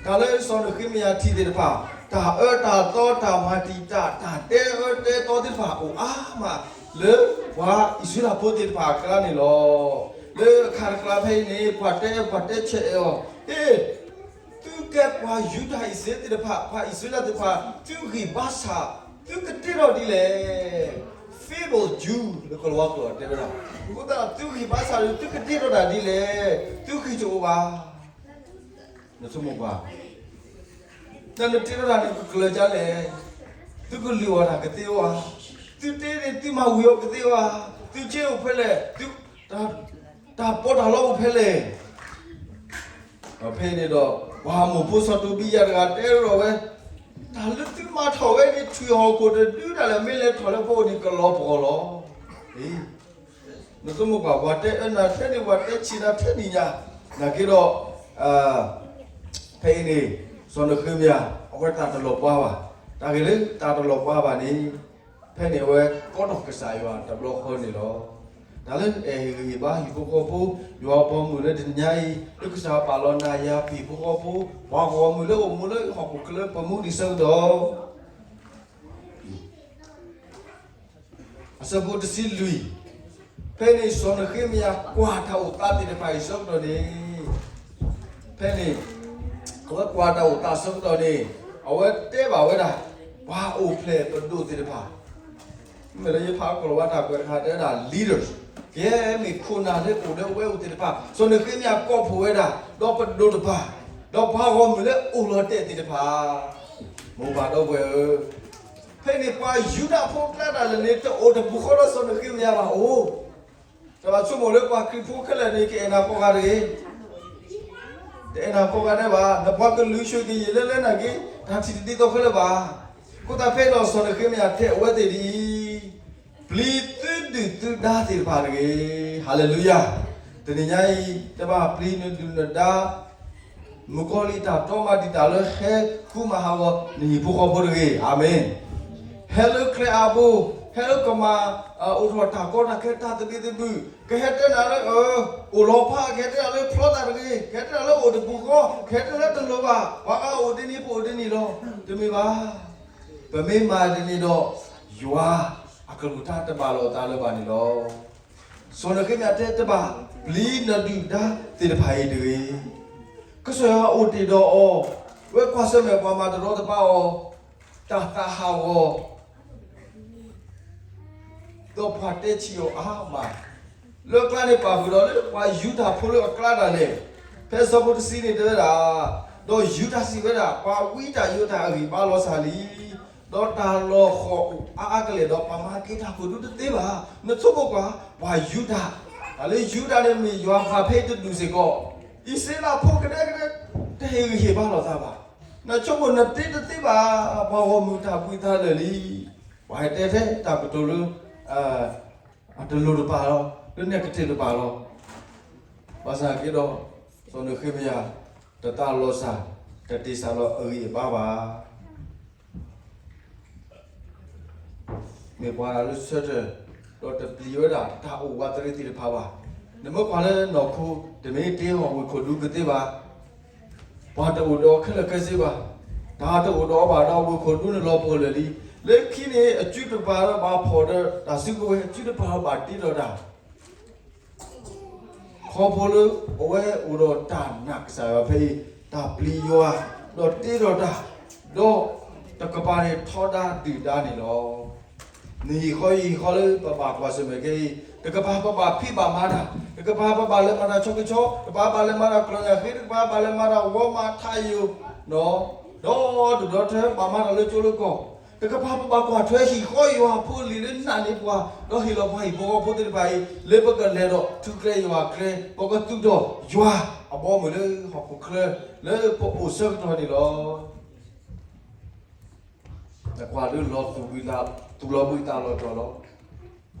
တၢ်လၢစီၤနဃ့မယၤထံၣ်သ့ၣ်တဖၣ်, တၢ်အၢတၢ်သီ တၢ်မၤတံာ်တာ် တၢ်တဲအၢတဲသီသ့ၣ်တဖၣ်အိၣ်အါမး လၢပှၤအံၣ်စရ့လးဖိသ့ၣ်တဖၣ်အကျါန့ၣ်လီၤ. လၢအခါတကျါဖဲအံၤန့ၣ် ပှၤတဲအၢ ပှၤတဲဆဲးအၢအီၤ, ဟ့ၣ်, သုကဲပှၤယူဒၤအံၣ်စရ့လးသ့ၣ်တဖၣ်, ပှၤအံၣ်စရ့လးသ့ၣ်တဖၣ်, သုဂံၢ်ဘါဆၣ်, သုကတ့ထီၣ်ဒ်လဲၣ်. Feeble Jew လၢကလၤဝါကျိာ်တဲဝဲဒၣ်, အဃိသတးသုဂံၢ်ဘါဆၣ်ဒီး သုကတ့ထီၣ်တၢ်ဒ်လဲၣ်. သုဂံၢ်တအိၣ်ဘၣ်. နဆိကမိၣ်ကွၢ်, တၢ်နတ့ထီၣ်တၢ်န့ၣ် ကကျၢၤဒ်လဲၣ်. သုကလုၢ်အီၣ်တၢ်ကသ့အီၤဧါ. သုတ့န့ၣ် သုမၤဝံၤအီၤကသ့အီၤဧါ. သုဆ့အိၣ်ဖဲလဲၣ်, သု, တၢ်ပီးတၢ်လီအိၣ်ဖဲလဲၣ်. ဒီးဖဲန့ၣ်ဒီး ပှၤမိၢ်ဖိစီၤတိဘံယၤတဂၤတဲထီၣ်ဝဲ, တၢ်လၢသုမၤထီၣ်ဝဲန့ၣ် ထွံၣ်ဟီၣ်ခိၣ်တဒုဒၣ်လဲာ် မ့ၢ်လဲၤထီၣ်လၢပအိၣ်န့ၣ် ကလီၤပှီၢ်လီၤ. နဆိကမိၣ်ကွၢ်, ပှၤတဲအၢနၤထဲန့ၣ် ပှၤတဲဆံးနၤထဲန့ၣ်ညါ, နာ်က့ဒီး ဖဲအံၤန့ၣ် စီၤနဃ့မယၤ အဝဲတၢ်တလီၤပှီၢ်ဘၣ်. တၢ်ဂ့ၢ်လၢတၢ်တလီၤပှီၢ်ဘၣ်န့ၣ်, ဖဲန့ၣ်အဝဲကိးထီၣ်ကစၢ်ယွၤတဘျီဃီန့ၣ်လီၤ. တၢ်လၢအဲၣ်ဂံၢ်ဘါဟံၣ်ဖိဃီဖိ, ယွၤအဘီအမုၢ်လၢတနံၤညါအံၤ လၢကစၢ်ပာ်လီၤနၤယၤဟံၣ်ဖိဃီဖိ, ပှၤဂီၢ်မုၢ်လၢအိၣ်မူလၢဟီၣ်ခိၣ်ချၢပမူဒံးဆၢကတီၢ် အဆၢဖိတဆံလွံၢ်, ဖဲန့ၣ်စီၤနဃ့မယၤကွၢ်တၢ်အိၣ်သးသ့ၣ်တဖၣ်အံၤဆၢကတီၢ်န့ၣ်, ဖဲန့ၣ် အဝဲကွၢ်တၢ်အိၣ်သးဆၢကတီၢ်န့ၣ်, အဝဲတဲဘၣ်ဝဲဒၣ် ပှၤအိၣ်ဖျဲၣ်ပဒိၣ်သ့ၣ်တဖၣ်, မ့ၢ်လၢယဖးကီၢ်လၤဝါတၢ်ကွဲးတခါတဲဝဲဒၣ် leaders, ကဲမ့ၢ်ခိၣ်နၢ်လၢအိၣ်လၢဝဲအိၣ်သ့ၣ်တဖၣ်, စီၤနဃ့မယၤကိးဖှိၣ်ဝဲဒၣ် ဒီးပဒိၣ်တဖၣ်, ဒီးပှၤဂီၢ်မုၢ်လၢအိၣ်လီၤတဲာ်သ့ၣ်တဖၣ်, မိၢ်ပၢ်ဒီပုၢ်ဝဲၢ်ဧၢ, ဖဲန့ၣ်ပှၤယူဒၤဖိအကျါဒၣ်လဲာ်န့ၣ် တအိၣ်တပူၤဃီဒီးစီၤနဃ့မယၤဘၣ်အိၣ်. တဘၣ်ဆိကမိၣ်လၢပှၤခရံာ်ဖိခဲလၢာ်န့ၣ် ကအဲၣ်နၤကိးဂၤတဂ့ၤ, တအဲၣ်နၤကိးဂၤဒဲးဘၣ်, နပှၤကလုာ်ဆှၢက့ၤယဲၢ်လၢလၢနာ်က့, တၢ်ထံၣ်တဒ်သိးခဲလၢာ်ဘၣ်. အဃိသတးဖဲလီၤစီၤနဃ့မယၤထဲအဝဲသ့ၣ်ဒ်အံၤ, ပျံၤသုဒုၣ်သုဒါသ့ၣ်တဖၣ်တဂ့ၤ. ဟၤလ့လူယၤ, တနံၤညါအံၤ တဘၣ်ပျံၤနဒုၣ်နဒါ မုၣ်ကီၤလံၢ်တၢ်တီမၤတံာ်တာ်လၢဟဲဃုမၤဟးဂီၤနဟံၣ်ဖိဃီဖိတဂ့ၤ. အၤမ့ၣ်. ဟဲလၢကျဲအါဘိ, ဟဲလၢကမၤ အိၣ်ထီၣ်တၢ်ကီတၢ်ခဲတၢ်သဘံၣ်သဘုၣ်, ကဟဲတဲနၤလၢ အိၣ်လီၤဖး, ကဟဲတဲနၤလၢဖျီသးတဂ့ၤ, ကဟဲတဲနၤလၢအိၣ်တပူၤဃီ, ကဟဲတဲနၤလၢတလိၤဘၣ်, ပှၤဂၤအိၣ်ဒ်န့ၣ် ပအိၣ်ဒ်န့ၣ်လီၤ. တမ့ၢ်ဘၣ်. ပမ့ၢ်မၤဒ်န့ၣ်ဒီး ယွၤအကလုၢ်ကထါတဘၣ်လိာ်အသးလၢၤဘၣ်န့ၣ်လီၤ. စီၤနဃ့မယၤတဲတဘၣ်, ပျံၤနဒုၣ်ဒါသ့ၣ်တဖၣ်အံၤတဂ့ၤ. ကစၢ်ယွၤအိၣ်တ့ၢ်ဒီးအီၤ, ဝဲကွၢ်ဆၢၣ်မဲာ်ပှၤမၤတရီတပါအီၤ, တၢ်သးဟးဂီၤ ဒီးပှၤတဲဆံးအီၤအါမး, လၢကျါန့ၣ်ပာ်ဃုာ်ဒီးလၢပှၤယူဒၤဖိလၢအကျါဒၣ်လဲာ်, ဖဲဆၢဖိတဆံန့ၣ်တဲဝဲဒၣ်, ဒီးယူဒၤစံးဝဲဒၣ်, ပှၤဝံတၢ်ယိးတၢ်အဂံၢ်ဘါလီၤစၢ်လံ, ဒီးတၢ်လီၤဃီၤအါအါကလဲာ်ဒီး ပှၤမၤက့ၤတၢ်ကိၢ်ဒူတသ့ဘၣ်. နဆိကမိၣ်ကွၢ်, ပှၤယူဒၤ, တၢ်လၢယူဒၤန့ၣ်မ့ၢ်ယွၤပာ်ဖဲအံၤတဒူၣ်စ့ၢ်ကီး, အံၣ်စရ့လးဖိကဒဲကဒဲ တဟ့ၣ်ဂံၢ်ဟ့ၣ်ဘါလိာ်သးဘၣ်. နဆိကမိၣ်နတ့တသ့ဘၣ်, ပှၤဂီၢ်မုၢ်တၢ်ဘှံးသးလၢာ်လံ, ပှၤဟဲတဲထဲတၢ်ကတိၤလၢ အတလိၤတပာ်လီၤ, လၢနဲၣ်ကတ့ၢ်တပာ်လီၤ. ဘၣ်ဆၣ်က့ဒီး, စီၤနဃ့မယၤ တသးလီၤစၢ်, တတ့ၢ်စၢ်လီၤအဂံၢ်အဘါဘၣ်. မ့ၢ်ပှၤလၢဆၢထၢၣ်, ဒီးတပျံၤဝဲဒၣ်တၢ်အိၣ်ဝးတရံးသ့ၣ်တဖၣ်ဘၣ်. နမ့ၢ်ကွၢ်လၢနီၢ်ခိ, တမ့ၢ်တ့ဟီၣ်ဝ့ၢ်ခိၣ်ဒူကသ့ဘၣ်. ပှၤတအိၣ်ဒီးခဲလၢာ်ခဲဆ့ဘၣ်. တၢ်တအိၣ်ဒီးအီၤဘၣ်ဒီးဝ့ၢ်ခိၣ်ဒူန့ၣ်လီၤပှီၢ်လၢာ်လံ. လၢခံန့ၣ် အစုတပၤဒီးဘၣ်ဖီၣ်ဒီးတၢ်စုကဝဲၤ, အစုတပၤဒီးဘၣ်တ့ထီၣ်တၢ် ခီဖျိလၢအဝဲအိၣ်ဒီးတၢ်နာ်ကစၢ်ယွၤဖဲအံၤ, တၢ်ပျံၤယွၤ, ဒီးတ့ထီၣ်တၢ်, ဒီးတကပၤန့ၣ်ထီဒါဒုၣ်ဒါန့ၣ်လီၤ. နဟံၣ်ဃီယဟံၣ်ဃီလၢပဘၣ်ကွၢ်ဆၢၣ်မဲာ်ခဲအံၤ, တကပၤပဘၣ်ဖံးဘၣ်မၤတၢ်, တကပၤပဘၣ်လဲၤမၤတၢ်ဆီကဆီ, တကပၤပဘၣ်လဲၤမၤတၢ်ကျီၢ်ညၣ်ဃ့, တကပၤပဘၣ်လဲၤမၤတၢ်ဝီမးထးယိာ်, ဒီးဒုၣ်ဒီထၢဘၣ်မၤတၢ်လၢကၠိလၢကီၢ်, တကပၤပဘၣ်ကွၢ်ထွဲဟံၣ်ဃီယွၤဖိလံၤလၢနာ်န့ၢ်ပှၤ, ဒီးဟ့ၣ်လီၤပှၤဟံၣ်ဖိဃီဖိသ့ၣ်တဖၣ်အံၤ, လၢပကလဲၤဒီးထူကျဲယွၤကျဲ, ပကသူၣ်ထီၣ်ယွၤအဘီအမုၢ်လၢဟီၣ်ခိၣ်ချၢ, လၢပအိၣ်ဆၢကတီၢ်န့ၣ်လီၤ. နကွၢ်လၢလီၤသူၣ်ဘှံးသး သူၣ်လီၤဘှံးသးလီၤတီၤလီၤ.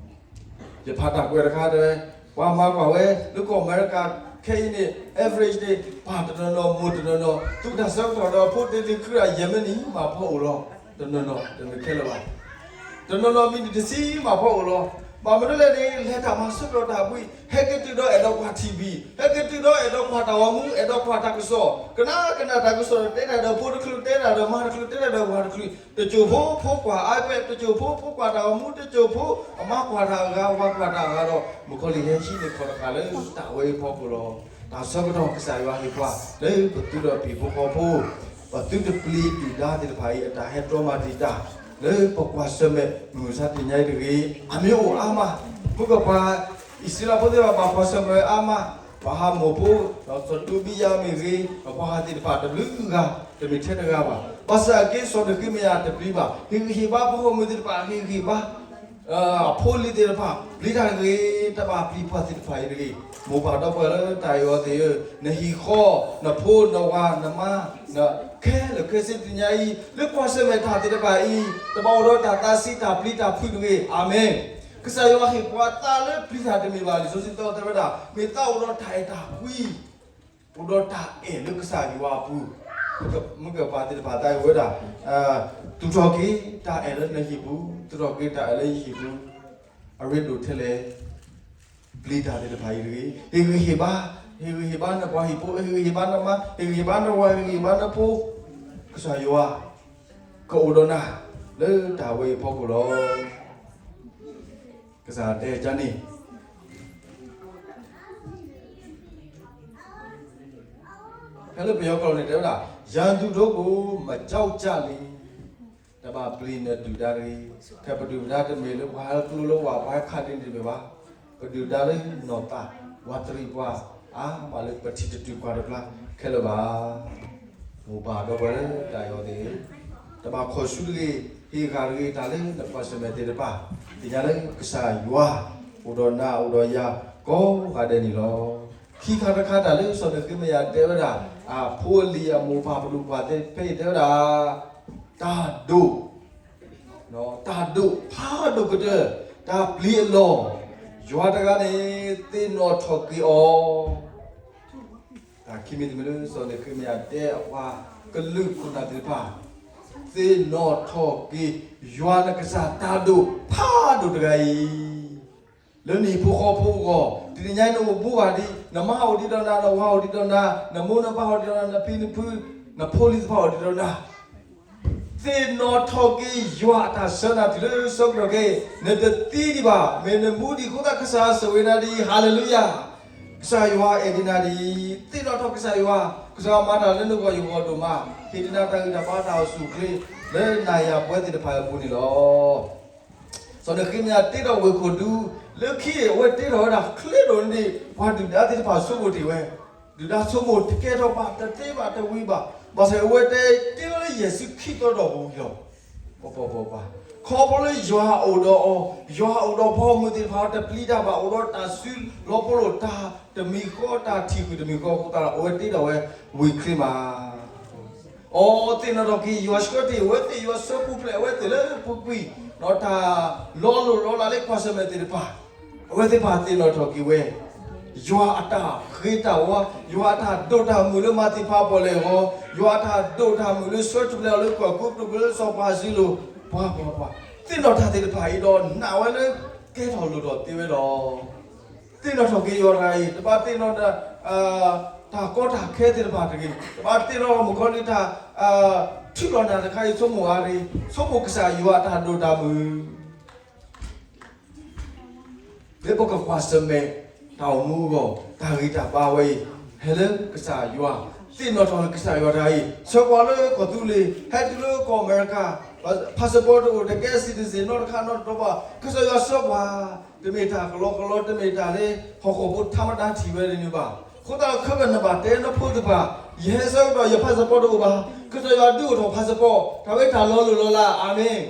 ယဖးတၢ်ကွဲးတခါတဲဝဲ, ပှၤမၤကွၢ်ဝဲ လၢကီၢ်အမဲရကၤခဲအံၤန့ၣ် average န့ၣ် ပၢ်တနီၤနီၤ မိၢ်တနီၤနီၤ သူၣ်တၢ်ဆၢကတီၢ်ဒီးဖိတ့လံခုရၣ်ယဲၢ်မံးနံး မၤဖီအိၣ်လီၤ. တနီၤနီၤ တမ့ၢ်ခဲလၢာ်ဘၣ်. တနီၤနီၤမံးနံးတဆံ မၤဖီအိၣ်လီၤ. ဘၣ်မနုၤလဲၣ်န့ၣ် လဲၤတၢ်မၤဆၢကတီၢ်တၢ်ဘှံး ဟဲက့ၤတုၤဒီးအဲၣ်ဒိးကွၢ် ထံၣ်ဘံၣ်, ဟဲက့ၤတုၤဒီးအဲၣ်ဒိးကွၢ်တၢ်ဂီၤမူ အဲၣ်ဒိးကွၢ်တၢ်ကစီၣ်, ကနၣ်ကနၣ်တၢ်ကစီၣ် တဲတၢ်ဒီးဖိတချုး တဲတၢ်ဒီးမါတချုး တဲတၢ်ဒီးပှၤတချုး, တစိၢ်ဖိ ဖိကွၢ် iPad, တစိၢ်ဖိ ဖိကွၢ်တၢ်ဂီၤမူ, တစိၢ်ဖိ အမါကွၢ်တၢ်အဂၤ ပှၤကွၢ်တၢ်အဂၤဒီး မုၢ်ကီၤလံၢ်ဟဲဟံးန့ၢ်ခီၣ်တဃာ်လၢတၢ်ဝဲအံၤဖီခိၣ်လီၤ. တၢ်ဆၢကတီၢ်ကစၢ်ယွၤဟ့ၣ်ပှၤ လၢပသုးဒီးပ့ၤဖိဃီဖိ ပသုတပျံၤဒုၣ်ဒါသ့ၣ်တဖၣ်အံၤ အတၢ်ဟဲတြီမၤတံာ်တာ် လၢပကွၢ်ဆၢၣ်မဲာ်မုၢ်မဆါတနံၤညါအံၤတဂ့ၤ. အမ့ၢ်အိၣ်အါမး, မုၢ်ကပၤ အံၣ်စရ့လးဖိသ့ၣ်တဖၣ် ဘၣ်ကွၢ်ဆၢၣ်မဲာ်အါမး, ပှၤဟးမိၢ်ဖိ ဒီးစီၤတူဘံယၤမ့ၢ်ဂ့ၤ, ဒီးပှၤဟးသ့ၣ်တဖၣ်တဘျုးဂၤ တမ့ၢ်ထဲတဂၤဘၣ်. ဘၣ်ဆၣ်အက့ၤ စီၤနဃ့မယၤတပျံၤဘၣ်. ဟ့ၣ်ဂံၢ်ဟ့ၣ်ဘါပှၤဂီၢ်မုၢ်သ့ၣ်တဖၣ်, ဟ့ၣ်ဂံၢ်ဟ့ၣ်ဘါ အဖိအလံၤသ့ၣ်တဖၣ် ပျံၤတၢ်တဂ့ၤ, တဘၣ်ပျံၤပှၤသ့ၣ်တဖၣ်အံၤတဂ့ၤ. မိၢ်ပၢ်ဒီပုၢ်ဝဲၢ်လၢတၢ်အဲၣ်အီၤသ့ၣ်ဧၢ, နဟံၣ်ဃီ, နဖိနဝၤ နမါ ခဲလၢာ်ခဲဆ့တနံၤညါအံၤ လၢကွၢ်ဆၢၣ်မဲာ်တၢ်သ့ၣ်တဖၣ်အံၤ တဘၣ်အိၣ်ဒီးတၢ်သးဆံး တၢ်ပျံၤတၢ်ဖုးတဂ့ၤ. အၤမ့ၣ်. ကစၢ်ယွၤဟ့ၣ်ပှၤသးလၢပျံၤတၢ်တမ့ၢ်ဘၣ်. လံာ်စီဆှံတဲဝဲဒၣ် မ့ၢ်သးအိၣ်ဒီးတၢ်အဲၣ်တၢ်ကွံ အိၣ်ဒီးတၢ်အဲၣ်လၢကစၢ်ယွၤအပူၤ, မုၢ်ကပၤသ့ၣ်တဖၣ် တၢ်အဲၣ်ဝဲဒၣ်, သူၣ်ထီၣ်က့ၤတၢ်အဲၣ်လၢနဟံၣ်ပူၤ, သူၣ်ထီၣ်က့ၤတၢ်အဲၣ်လၢယဟံၣ်ပူၤ, အရ့ဒိၣ်ထဲလဲၣ်. ပျံၤတၢ်သ့ၣ်တဖၣ်အံၤတဂ့ၤ. ဟ့ၣ်ဂံၢ်ဟ့ၣ်ဘါ, ဟ့ၣ်ဂံၢ်ဟ့ၣ်ဘါနပှၤဟံၣ်ဖိ, ဟ့ၣ်ဂံၢ်ဟ့ၣ်ဘါနမါ, ဟ့ၣ်ဂံၢ်ဟ့ၣ်ဘါနဝၤ, ဟ့ၣ်ဂံၢ်ဟ့ၣ်ဘါနဖိ, ကစၢ်ယွၤ ကအိၣ်ဒီးနၤ လၢတၢ်ဝဲအံၤဖီခိၣ်လီၤ. ကစၢ်တဲဒ်န့ၣ် ဖဲလၢပယီၤကျိာ်န့ၣ်တဲဝဲဒၣ်, ရန်သူတို့ကို မကြောက်ကြလေ. တဘၣ်ပျံၤနဒုၣ်ဒါတဂ့ၤ. ခဲပဒုၣ်ဒါတမ့ၢ်လၢပှၤဟဲကျိလၢဝၤ ပှၤဟဲခးဒ်န့ၣ်တမ့ၢ်ဘၣ်. ပဒုၣ်ဒါလၢနီၢ်သး ပှၤတရံးပှၤ အါမးလၢပထံၣ်တတုၤကွၢ်တပျၢ်ခဲလၢာ်ဘၣ်. မိၢ်ပၢ်ဒီပုၢ်ဝဲၢ်လၢတၢ်အဲၣ်အီၤသ့ၣ်, တဘၣ်ခီၣ်ဆူတဂ့ၤ, ဟ့ၣ်ဂံၢ်ဟ့ၣ်ဘါတဂ့ၤ တၢ်လၢနကွၢ်ဆၢၣ်မဲာ်သ့ၣ်တဖၣ်, သ့ၣ်ညါလၢကစၢ်ယွၤ အိၣ်ဒီးနၤ အိၣ်ဒီးယၤ ကိးဂၤဒဲးန့ၣ်လီၤ. ခံခါတခါ တၢ်လၢစီၤနဃ့မယၤတဲဝဲဒၣ် အဖိအလံၤအမိၢ်ပၢ်ပဒိၣ်ပှၢ်သ့ၣ်တဖၣ်အံၤတဲဝဲဒၣ် တၢ်ဒိၣ် တၢ်ဒိၣ်ဖးဒိၣ်ကတၢၢ် တၢ်ပျံၤအလီၢ် ယွၤတဂၤန့ၣ် သ့ၣ်နီၣ်ထီၣ်က့ၤအီၤ. တၢ်ခံမံၤတမံၤလၢ စီၤနဃ့မယၤတဲအပှၤကလုာ်ခိၣ်နၢ်သ့ၣ်တဖၣ်, သ့ၣ်နီၣ်ထီၣ်က့ၤ ယွၤနကစၢ်တၢ်ဒိၣ်ဖးဒိၣ်တဂၤအံၤ လၢနဟံၣ်ဖိဃီဖိအဂီၢ်, တနံၤညါအံၤနအိၣ်မူဘၣ်ဒံး, နမါအိၣ်ဒံးဒီးနၤ, နဝၤအိၣ်ဒံးဒီးနၤ, နမိၢ်နပၢ်အိၣ်ဒံးဒီးနၤ, နဖံနဖု, နဖိလံၤသ့ၣ်တဖၣ်အိၣ်ဒံးဒီးနၤ, သ့ၣ်နီၣ်ထီၣ်က့ၤယွၤအတၢ်ဆၢနၤတုၤလၢဆၢကတီၢ်ခဲအံၤ, နတသံဒံးဘၣ်, မ့ၢ်နမူဒံးအဃိသတး ကစၢ်ယွၤဆိၣ်ဂ့ၤနၤဒ်အံၤ, ဟၤလ့လူယၤ, ကစၢ်ယွၤအဲၣ်ဒံးနၤဒ်အံၤ, သ့ၣ်နီၣ်ထီၣ်ကစၢ်ယွၤ, ကစၢ်ယွၤမၤတၢ်လၢနဂီၢ်ယဂီၢ်ဒိၣ်မး, ဟ့ၣ်ဒံးနၤတၢ်ဂံၢ်တၢ်ဘါတၢ်အိၣ်ဆူၣ်အိၣ်ချ့ လၢနၤယၤပဝဲသ့ၣ်တဖၣ်အပူၤန့ၣ်လီၤ. စီၤနဃ့မယၤတ့ထီၣ်ဝ့ၢ်ခိၣ်ဒူ, လၢခံအံၤ အဝဲတ့ထီၣ်ဝဲဒၣ်ချ့ဒိၣ်န့ၣ် ပှၤဒုၣ်ဒါသ့ၣ်တဖၣ်ဆိကမိၣ်တ့ၢ်ဝဲ, ဒုၣ်ဒါဆိကမိၣ်တကဲထီၣ်ဘၣ် တသ့ဘၣ်တဝံၤဘၣ်, ဘၣ်ဆၣ်အဝဲတဲတ့ဝဲလၢယ့ၣ်ၡူးခရံာ်အသီဒီးဝံၤလီၤ. ခီဖျိလၢယွၤအိၣ်ဒီးအီၤ, ယွၤအိၣ်ဒီးပှၤဂီၢ်မုၢ်သ့ၣ်တဖၣ်တပျံၤတၢ်ဘၣ်, အိၣ်ဒီးတၢ်စုလီၤပလိာ်တၢ်တမံၤဃီ တၢ်ထံၣ်ဃုာ်တမံၤဃီအဃိသတးဒီး အဝဲတ့ထီၣ်ဝဲဝ့ၢ်ချ့မး. အီ သ့ၣ်နီၣ်ထီၣ်က့ၤယွၤဆှၢတ့ၢ်အဝဲသ့ၣ်, ယွၤဆှၢပူၤဖျဲးအဝဲသ့ၣ်လၢပူၤကွံာ်, ဒီးတၢ်လီၤလိၢ်လီၤလးလၢကွၢ်ဆၢၣ်မဲာ်သ့ၣ်တဖၣ်, အဝဲသ့ၣ်တဖၣ်သ့ၣ်နီၣ်ထီၣ်က့ၤဝဲ, ယွၤအတၢ်ဃ့တၢ်ဝါ, ယွၤအတၢ်ဒိၣ်တၢ်မုၢ်လၢမၤသ့ၣ်ဖးပီၣ်လဲၣ်အဂီၢ်, ယွၤအတၢ်ဒိၣ်တၢ်မုၢ်လၢဆှၢထူၣ်ဖျဲးအီၤလၢကီၢ်ကူပတူးလၢစီၤပၤစံလိၤ, ပှၤပှၤပှၤ, သ့ၣ်နီၣ်တၢ်သ့ၣ်တဖၣ်အံၤဒီးနာ်ဝဲလၢကဲထီၣ်လိၣ်ထီၣ်သ့ဝဲလီၤ. သ့ၣ်နီၣ်ထီၣ်က့ၤယွၤတဂၤအံၤ, တဘၣ်သ့ၣ်နီၣ်ဒီး တၢ်ကီတၢ်ခဲသ့ၣ်တဖၣ်တဂ့ၤ, တဘၣ်သ့ၣ်နီၣ်မုၣ်ကီၤလံၢ်တၢ် ထုးလီၤနၤတခါအံၤ ဆိကမိၣ်အါတဂ့ၤ, ဆိကမိၣ်ကစၢ်ယွၤအတၢ်ဒိၣ်တၢ်မုၢ် လၢပကကွၢ်ဆၢၣ်မဲာ် တၢ်အိၣ်မူအဂီၢ်, တၢ်ဂံၢ်တၢ်ဘါဝဲအံၤ, ဟဲလၢကစၢ်ယွၤ, သ့ၣ်နီၣ်ထီၣ်လၢကစၢ်ယွၤတဂၤအံၤ, ဆှၢပှၤလၢကီၢ်သူလ့ၤ, ဟဲတုၤလၢကီၢ်အမဲရကၤ, passport တအိၣ်, တကဲ citizen နီတခါနီတတီဘၣ်, ကစၢ်ယွၤဆှၢပှၤ, တမ့ၢ်တၢ်ကလီကလီ, တမ့ၢ်တၢ်လၢဟီၣ်ခိၣ်ဖိထါမတၤထံၣ်ဝဲဒ်န့ၣ်ဘၣ်. အဃိသတးဒီး ခဲကနံၣ်ဘၣ်တဲနဖိသ့ၣ်တဖၣ်, ယဟဲဆၢကတီၢ် ယ passport တအိၣ်ဘၣ်, ကစၢ်ယွၤဒုးအိၣ်ထီၣ် passport, တၢ်ဝဲတၢ်လီၤလိၢ်လီၤလး, အၤမ့ၣ်.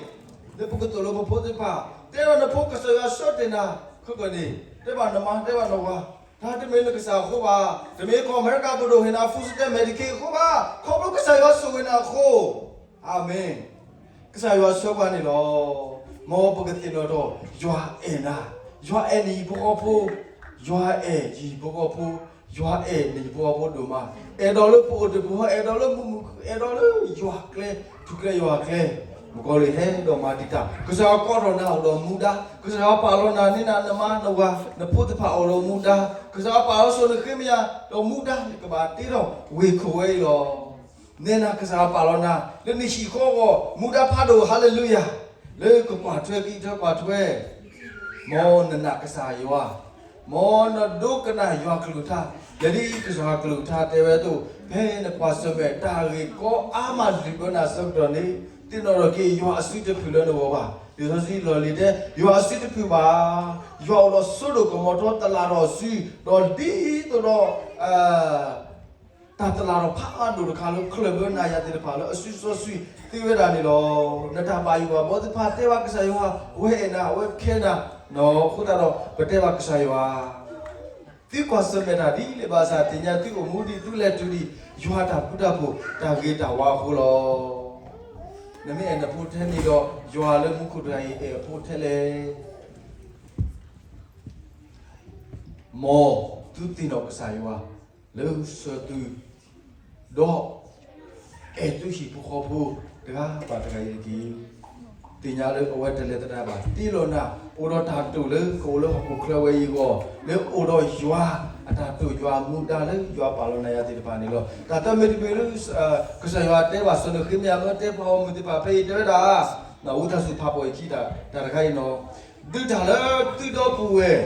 လၢပကသိၣ်လိပဖိသ့ၣ်တဖၣ်, တဲဒီးနဖိကစၢ်ယွၤဆှၢတ့ၢ်နၤ, ခဲကနံၣ်, တဲဘၣ်နမါ တဲဘၣ်နဝၤ, တၢ်တမ့ၢ်လၢကစၢ်အဃိဘၣ်, တမ့ၢ်ကီၢ်အမဲရကၤပဒိၣ်ဟ့ၣ်နၤ food stamp Medicaid အဃိဘၣ်, ခီဖျိကစၢ်ယွၤဆိၣ်ဂ့ၤနၤအဃိ, အၤမ့ၣ်. ကစၢ်ယွၤဆှၢပှၤန့ၣ်လီၤ. မ်ပကသ့ၣ်နီၣ်ထီၣ် ယွၤအဲၣ်နၤ, ယွၤအဲၣ်နဟံၣ်ဖိဃီဖိ, ယွၤအဲၣ်ယဟံၣ်ဖိဃီဖိ, ယွၤအဲၣ်နဟံၣ်ဖိဃီဖိဒိၣ်မး, အဲၣ်ဒိးလၢပအိၣ်တပူၤဃီ, အဲၣ်ဒိးလၢမုာ်မုာ်ခုၣ်, အဲၣ်ဒိးလၢယွၤကျဲ, ထူကျဲယွၤကျဲ, မုၣ်ကီၤလံၢ်ဟဲဒီးမၤတံာ်တာ်, ကစၢ်ယွၤကိးထီၣ်နၤအိၣ်ဒီးမူဒါ, ကစၢ်ယွၤပာ်လီၤနၤန့ၢ်နၤနမါနဝၤ နဖိသ့ၣ်တဖၣ်အိၣ်ဒီးမူဒါ, ကစၢ်ယွၤပာ်လီၤစိၤနဃ့မယၤ ဒီးမူဒါန့ၣ်ကဘၣ်တ့ထီၣ်ဝ့ၢ်ခိၣ်ဝဲအံၤလီၤ. နဲနၤကစၢ်ယွၤပာ်လီၤနၤ လၢနဟံၣ်ဃီအဂီၢ် မူဒါဖးဒိၣ် ဟါလ့လူယၤ, လၢကကွၢ်ထွဲက့ၤထွဲကွၢ်ထွဲ, မ်နနာ်ကစၢ်ယွၤ, မ်နဒိကနၣ်ယွၤကလုၢ်ကထါ, လၢဒ်ကစၢ်ယွၤကလုၢ်ကထါတဲဝဲအသိး, ဖဲနကွၢ်ဆၢၣ်မဲာ်တၢ်ဂ့ၢ်ကီအါမးလၢပနၤဆၢကတီၢ်န့ၣ်, သ့ၣ်နီၣ်ထီၣ်က့ၤ ယွၤအစုတဖုၣ်လၢနဂီၢ်ဘၣ်. လံာ်စီဆှံလီၢ်လံၤတဲ, ယွၤအစုတဖုၣ်ဘၣ်, ယွၤအိၣ်ဒီးစိဒိၣ်ကမီၤထီ တလးထီၣ်အစု, ဒီးဒ်သိးဒီး တၢ်တလးထီၣ်ဖးဒိၣ်တခါလၢ ချၢၣ်ဘၢနၤယၤသ့ၣ်တဖၣ်လၢအစုစီဆှံသ့ဝဲဒၣ်န့ၣ်လီၤ. နတၢ်ဘၣ်ယိၣ်ဘၣ်ဘီသ့ၣ်တဖၣ် တဲဘၣ်ကစၢ်ယွၤ, အဝဲအဲၣ်နၤ အဝဲခဲနၤ, အဃိသတးဒီး ပတဲဘၣ်ကစၢ်ယွၤ, သုကွၢ်ဆၢၣ်မဲာ်တၢ်ဒ်လဲၣ်ဘၣ်ဆၣ် သ့ၣ်ညါသုအိၣ်မူဒံး သုလဲၤတုၤဒံး ယွၤအတၢ်ဘျုးတၢ်ဖှိၣ် တၢ်ဂ့ၤတၢ်ဝါအဃိလီၤ. နမ့ၢ်အဲၣ်နဖိထဲန့ၣ်ဒီး ယွၤလၢမူခိၣ်တဂၤအံၤ အဲၣ်အဖိထဲလဲၣ်. မ်သုသ့ၣ်နီၣ်ကစၢ်ယွၤလၢဆၢသု, ဒီးအဲၣ်သုဟံၣ်ဖိဃီဖိတဂၤဘၣ်တဂၤအံၤတက့ၢ်. သ့ၣ်ညါလၢအဝဲတလဲၤသဒၣ်ဘၣ် တ့လီၤနၤ, အိၣ်ဒီးတၢ်တိာ်လၢကအိၣ်လၢဟီၣ်ခိၣ်ချၢဝဲအံၤအဂီၢ်, လၢအိၣ်ဒီးယွၤအတၢ်တိာ် ယွၤမူဒါလၢယွၤပာ်လီၤနၤယၤသ့ၣ်တဖၣ်န့ၣ်လီၤ. တၢ်သၢမ့ၢ်တမ့ၢ်လၢ ကစၢ်ယွၤတဲဘၣ်စီၤနဃ့မယၤ မ့ၢ်တဲပှၤဂီၢ်မုၢ်သ့ၣ်တဖၣ်ဖဲအံၤ တဲဝဲဒၣ်, ဝံသးစူၤဖးပိာ်အခံတၢ်တခါအံၤနီၤ, ဒုးတၢ်လၢသုဒီပုၢ်ဝဲၢ်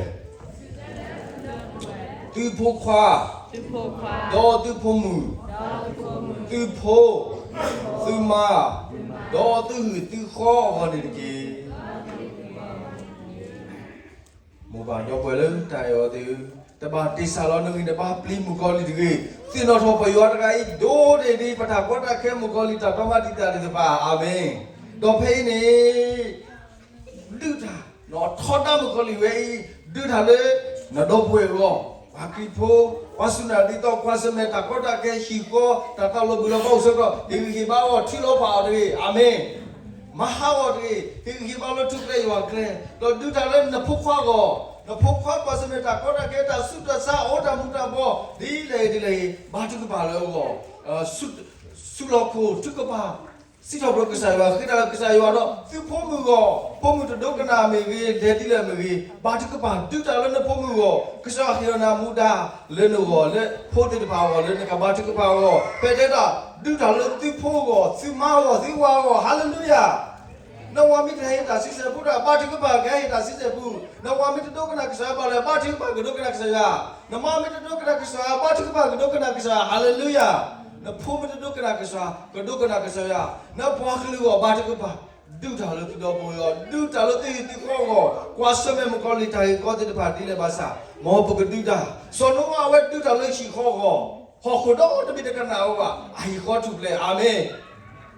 သုဖိခွါ, ဒီးသုဖိမုၣ်, သုဖိ, သုမါ, ဒီးသုဟံၣ်သုဃီအဂီၢ်န့ၣ်တက့ၢ်. မိၢ်ပၢ်ဒီပုၢ်ဝဲၢ်လၢတၢ်အဲၣ်အီၤသ့ၣ်ဧၢ, တဘၣ်တ့ၢ်စၢ်လီၤနဂံၢ် တဘၣ်ပျံၤမုၣ်ကီၤလံၢ်တဂ့ၤ. သ့ၣ်နီၣ်ထီၣ်ပယွၤတဂၤအံၤ ဒိၣ်န့ၢ်ဒံးပတၢ်ကီတၢ်ခဲ မုၣ်ကီၤလံၢ်တၢ်တီမၤတံာ်တာ်သ့ၣ်တဖၣ်, အၤမ့ၣ်. ဒီးဖဲအံၤန့ၣ် ဒုးတၢ်, ထီဒါမုၣ်ကီၤလံၢ်ဝဲအံၤ ဒုးတၢ်လၢ နဒီပုၢ်ဝဲၢ်အဂီၢ်, ပှၤခရံာ်ဖိ, ပှၤစူၢ်နာ်ဒ်သိးကွၢ်ဆၢၣ်မဲာ်တၢ်ကီတၢ်ခဲ ဟံၣ်ဃီ, တၢ်သးလီၤဘှံးလီၤဖးအိၣ်ဆၢကတီၢ် ဟ့ၣ်ဂံၢ်ဟ့ၣ်ဘါအီၤ ထုးလီၤဖးအီၤတဂ့ၤ, အၤမ့ၣ်. မၤဟးဂီၤတဂ့ၤ, ဟ့ၣ်ဂံၢ်ဟ့ၣ်ဘါလၢထူကျဲယွၤကျဲ, ဒီးဒုးတၢ်လၢနဖိခွါအဂီၢ်, နဖိခွါကွၢ်ဆၢၣ်မဲာ်တၢ်ကီတၢ်ခဲ တၢ်ဆူးတၢ်ဆါ အိၣ်တၢ်မူၤတၢ်ဘှီး ဒ်လဲၣ်ဂ့ၤဒ်လဲၣ်ဂ့ၤ ဘါထုကဖၣ်လၢအဂီၢ်, စူးလီၢ်ခိၣ်ထုကဖၣ်, စံးထီၣ်ပတြၢၤကစၢ်ယွၤ ဃ့တၢ်လၢကစၢ်ယွၤဒီး သုဖိမုၣ်အဂီၢ်, ဖိမုၣ်တဒိကနၣ်မ့ၢ်ဂ့ၤ လဲၤဒ်လဲၣ်မ့ၢ်ဂ့ၤ ဘါထုကဖၣ် ဒုးတၢ်လၢနဖိမုၣ်အဂီၢ်, ကစၢ်ယွၤဟ့ၣ်လီၤနၤမူဒါလၢနဂီၢ် လၢဖိသ့ၣ်တဖၣ်အဂီၢ် လၢနကဘါထုကဖၣ်အဂီၢ်, ဖဲတဲဒၣ် ဒုးတၢ်လၢသုဖိအဂီၢ် သုမါအဂီၢ် သုဝၤအဂီၢ်, ဟါလ့လူယၤ. နဝၤမ့ၢ်တဟ့ၣ်တၢ်ဆံဆဲၣ်ပူ တၢ်ဘါထုကဖၣ်ကဟ့ၣ်တၢ်ဆံဆဲၣ်ပူ, နဝၤမ့ၢ်တဒိကနၣ်ကစၢ်ယွၤဘၣ်လဲၣ် ဘါထုကဖၣ်ကဒိကနၣ်ကစၢ်ယွၤ, နမါမ့ၢ်တဒိကနၣ်ကစၢ်ယွၤ ဘါထုကဖၣ်ကဒိကနၣ်ကစၢ်ယွၤ, ဟါလ့လူယၤ. နဖိမ့ၢ်တဒိကနၣ်ကစၢ်ယွၤ ကဒိကနၣ်ကစၢ်ယွၤ, နပှၤကလုာ်အဂီၢ် ဘါထုကဖၣ် ဒုးတၢ်လၢသုဒီပုၢ်ဝဲၢ်အဂီၢ်, ဒုးတၢ်လၢသုဟံၣ်သုဃီအဂီၢ်, ကွၢ်ဆၢၣ်မဲာ်မုၣ်ကီၤလံၢ်တၢ်ဂ့ၢ်ကီသ့ၣ်တဖၣ်ဒ်လဲၣ်ဘၣ်ဆၣ်, မ်ပကဒုးတၢ်, စီၤနိအၤအဝဲဒုးတၢ်လၢဟံၣ်ဃီအဂီၢ်, ဟီၣ်ခိၣ်ဒီတဘ့ၣ်တကနၣ်ဝဲဘၣ်, အဟံၣ်ဃီထူၣ်ဖျဲး, အၤမ့ၣ်.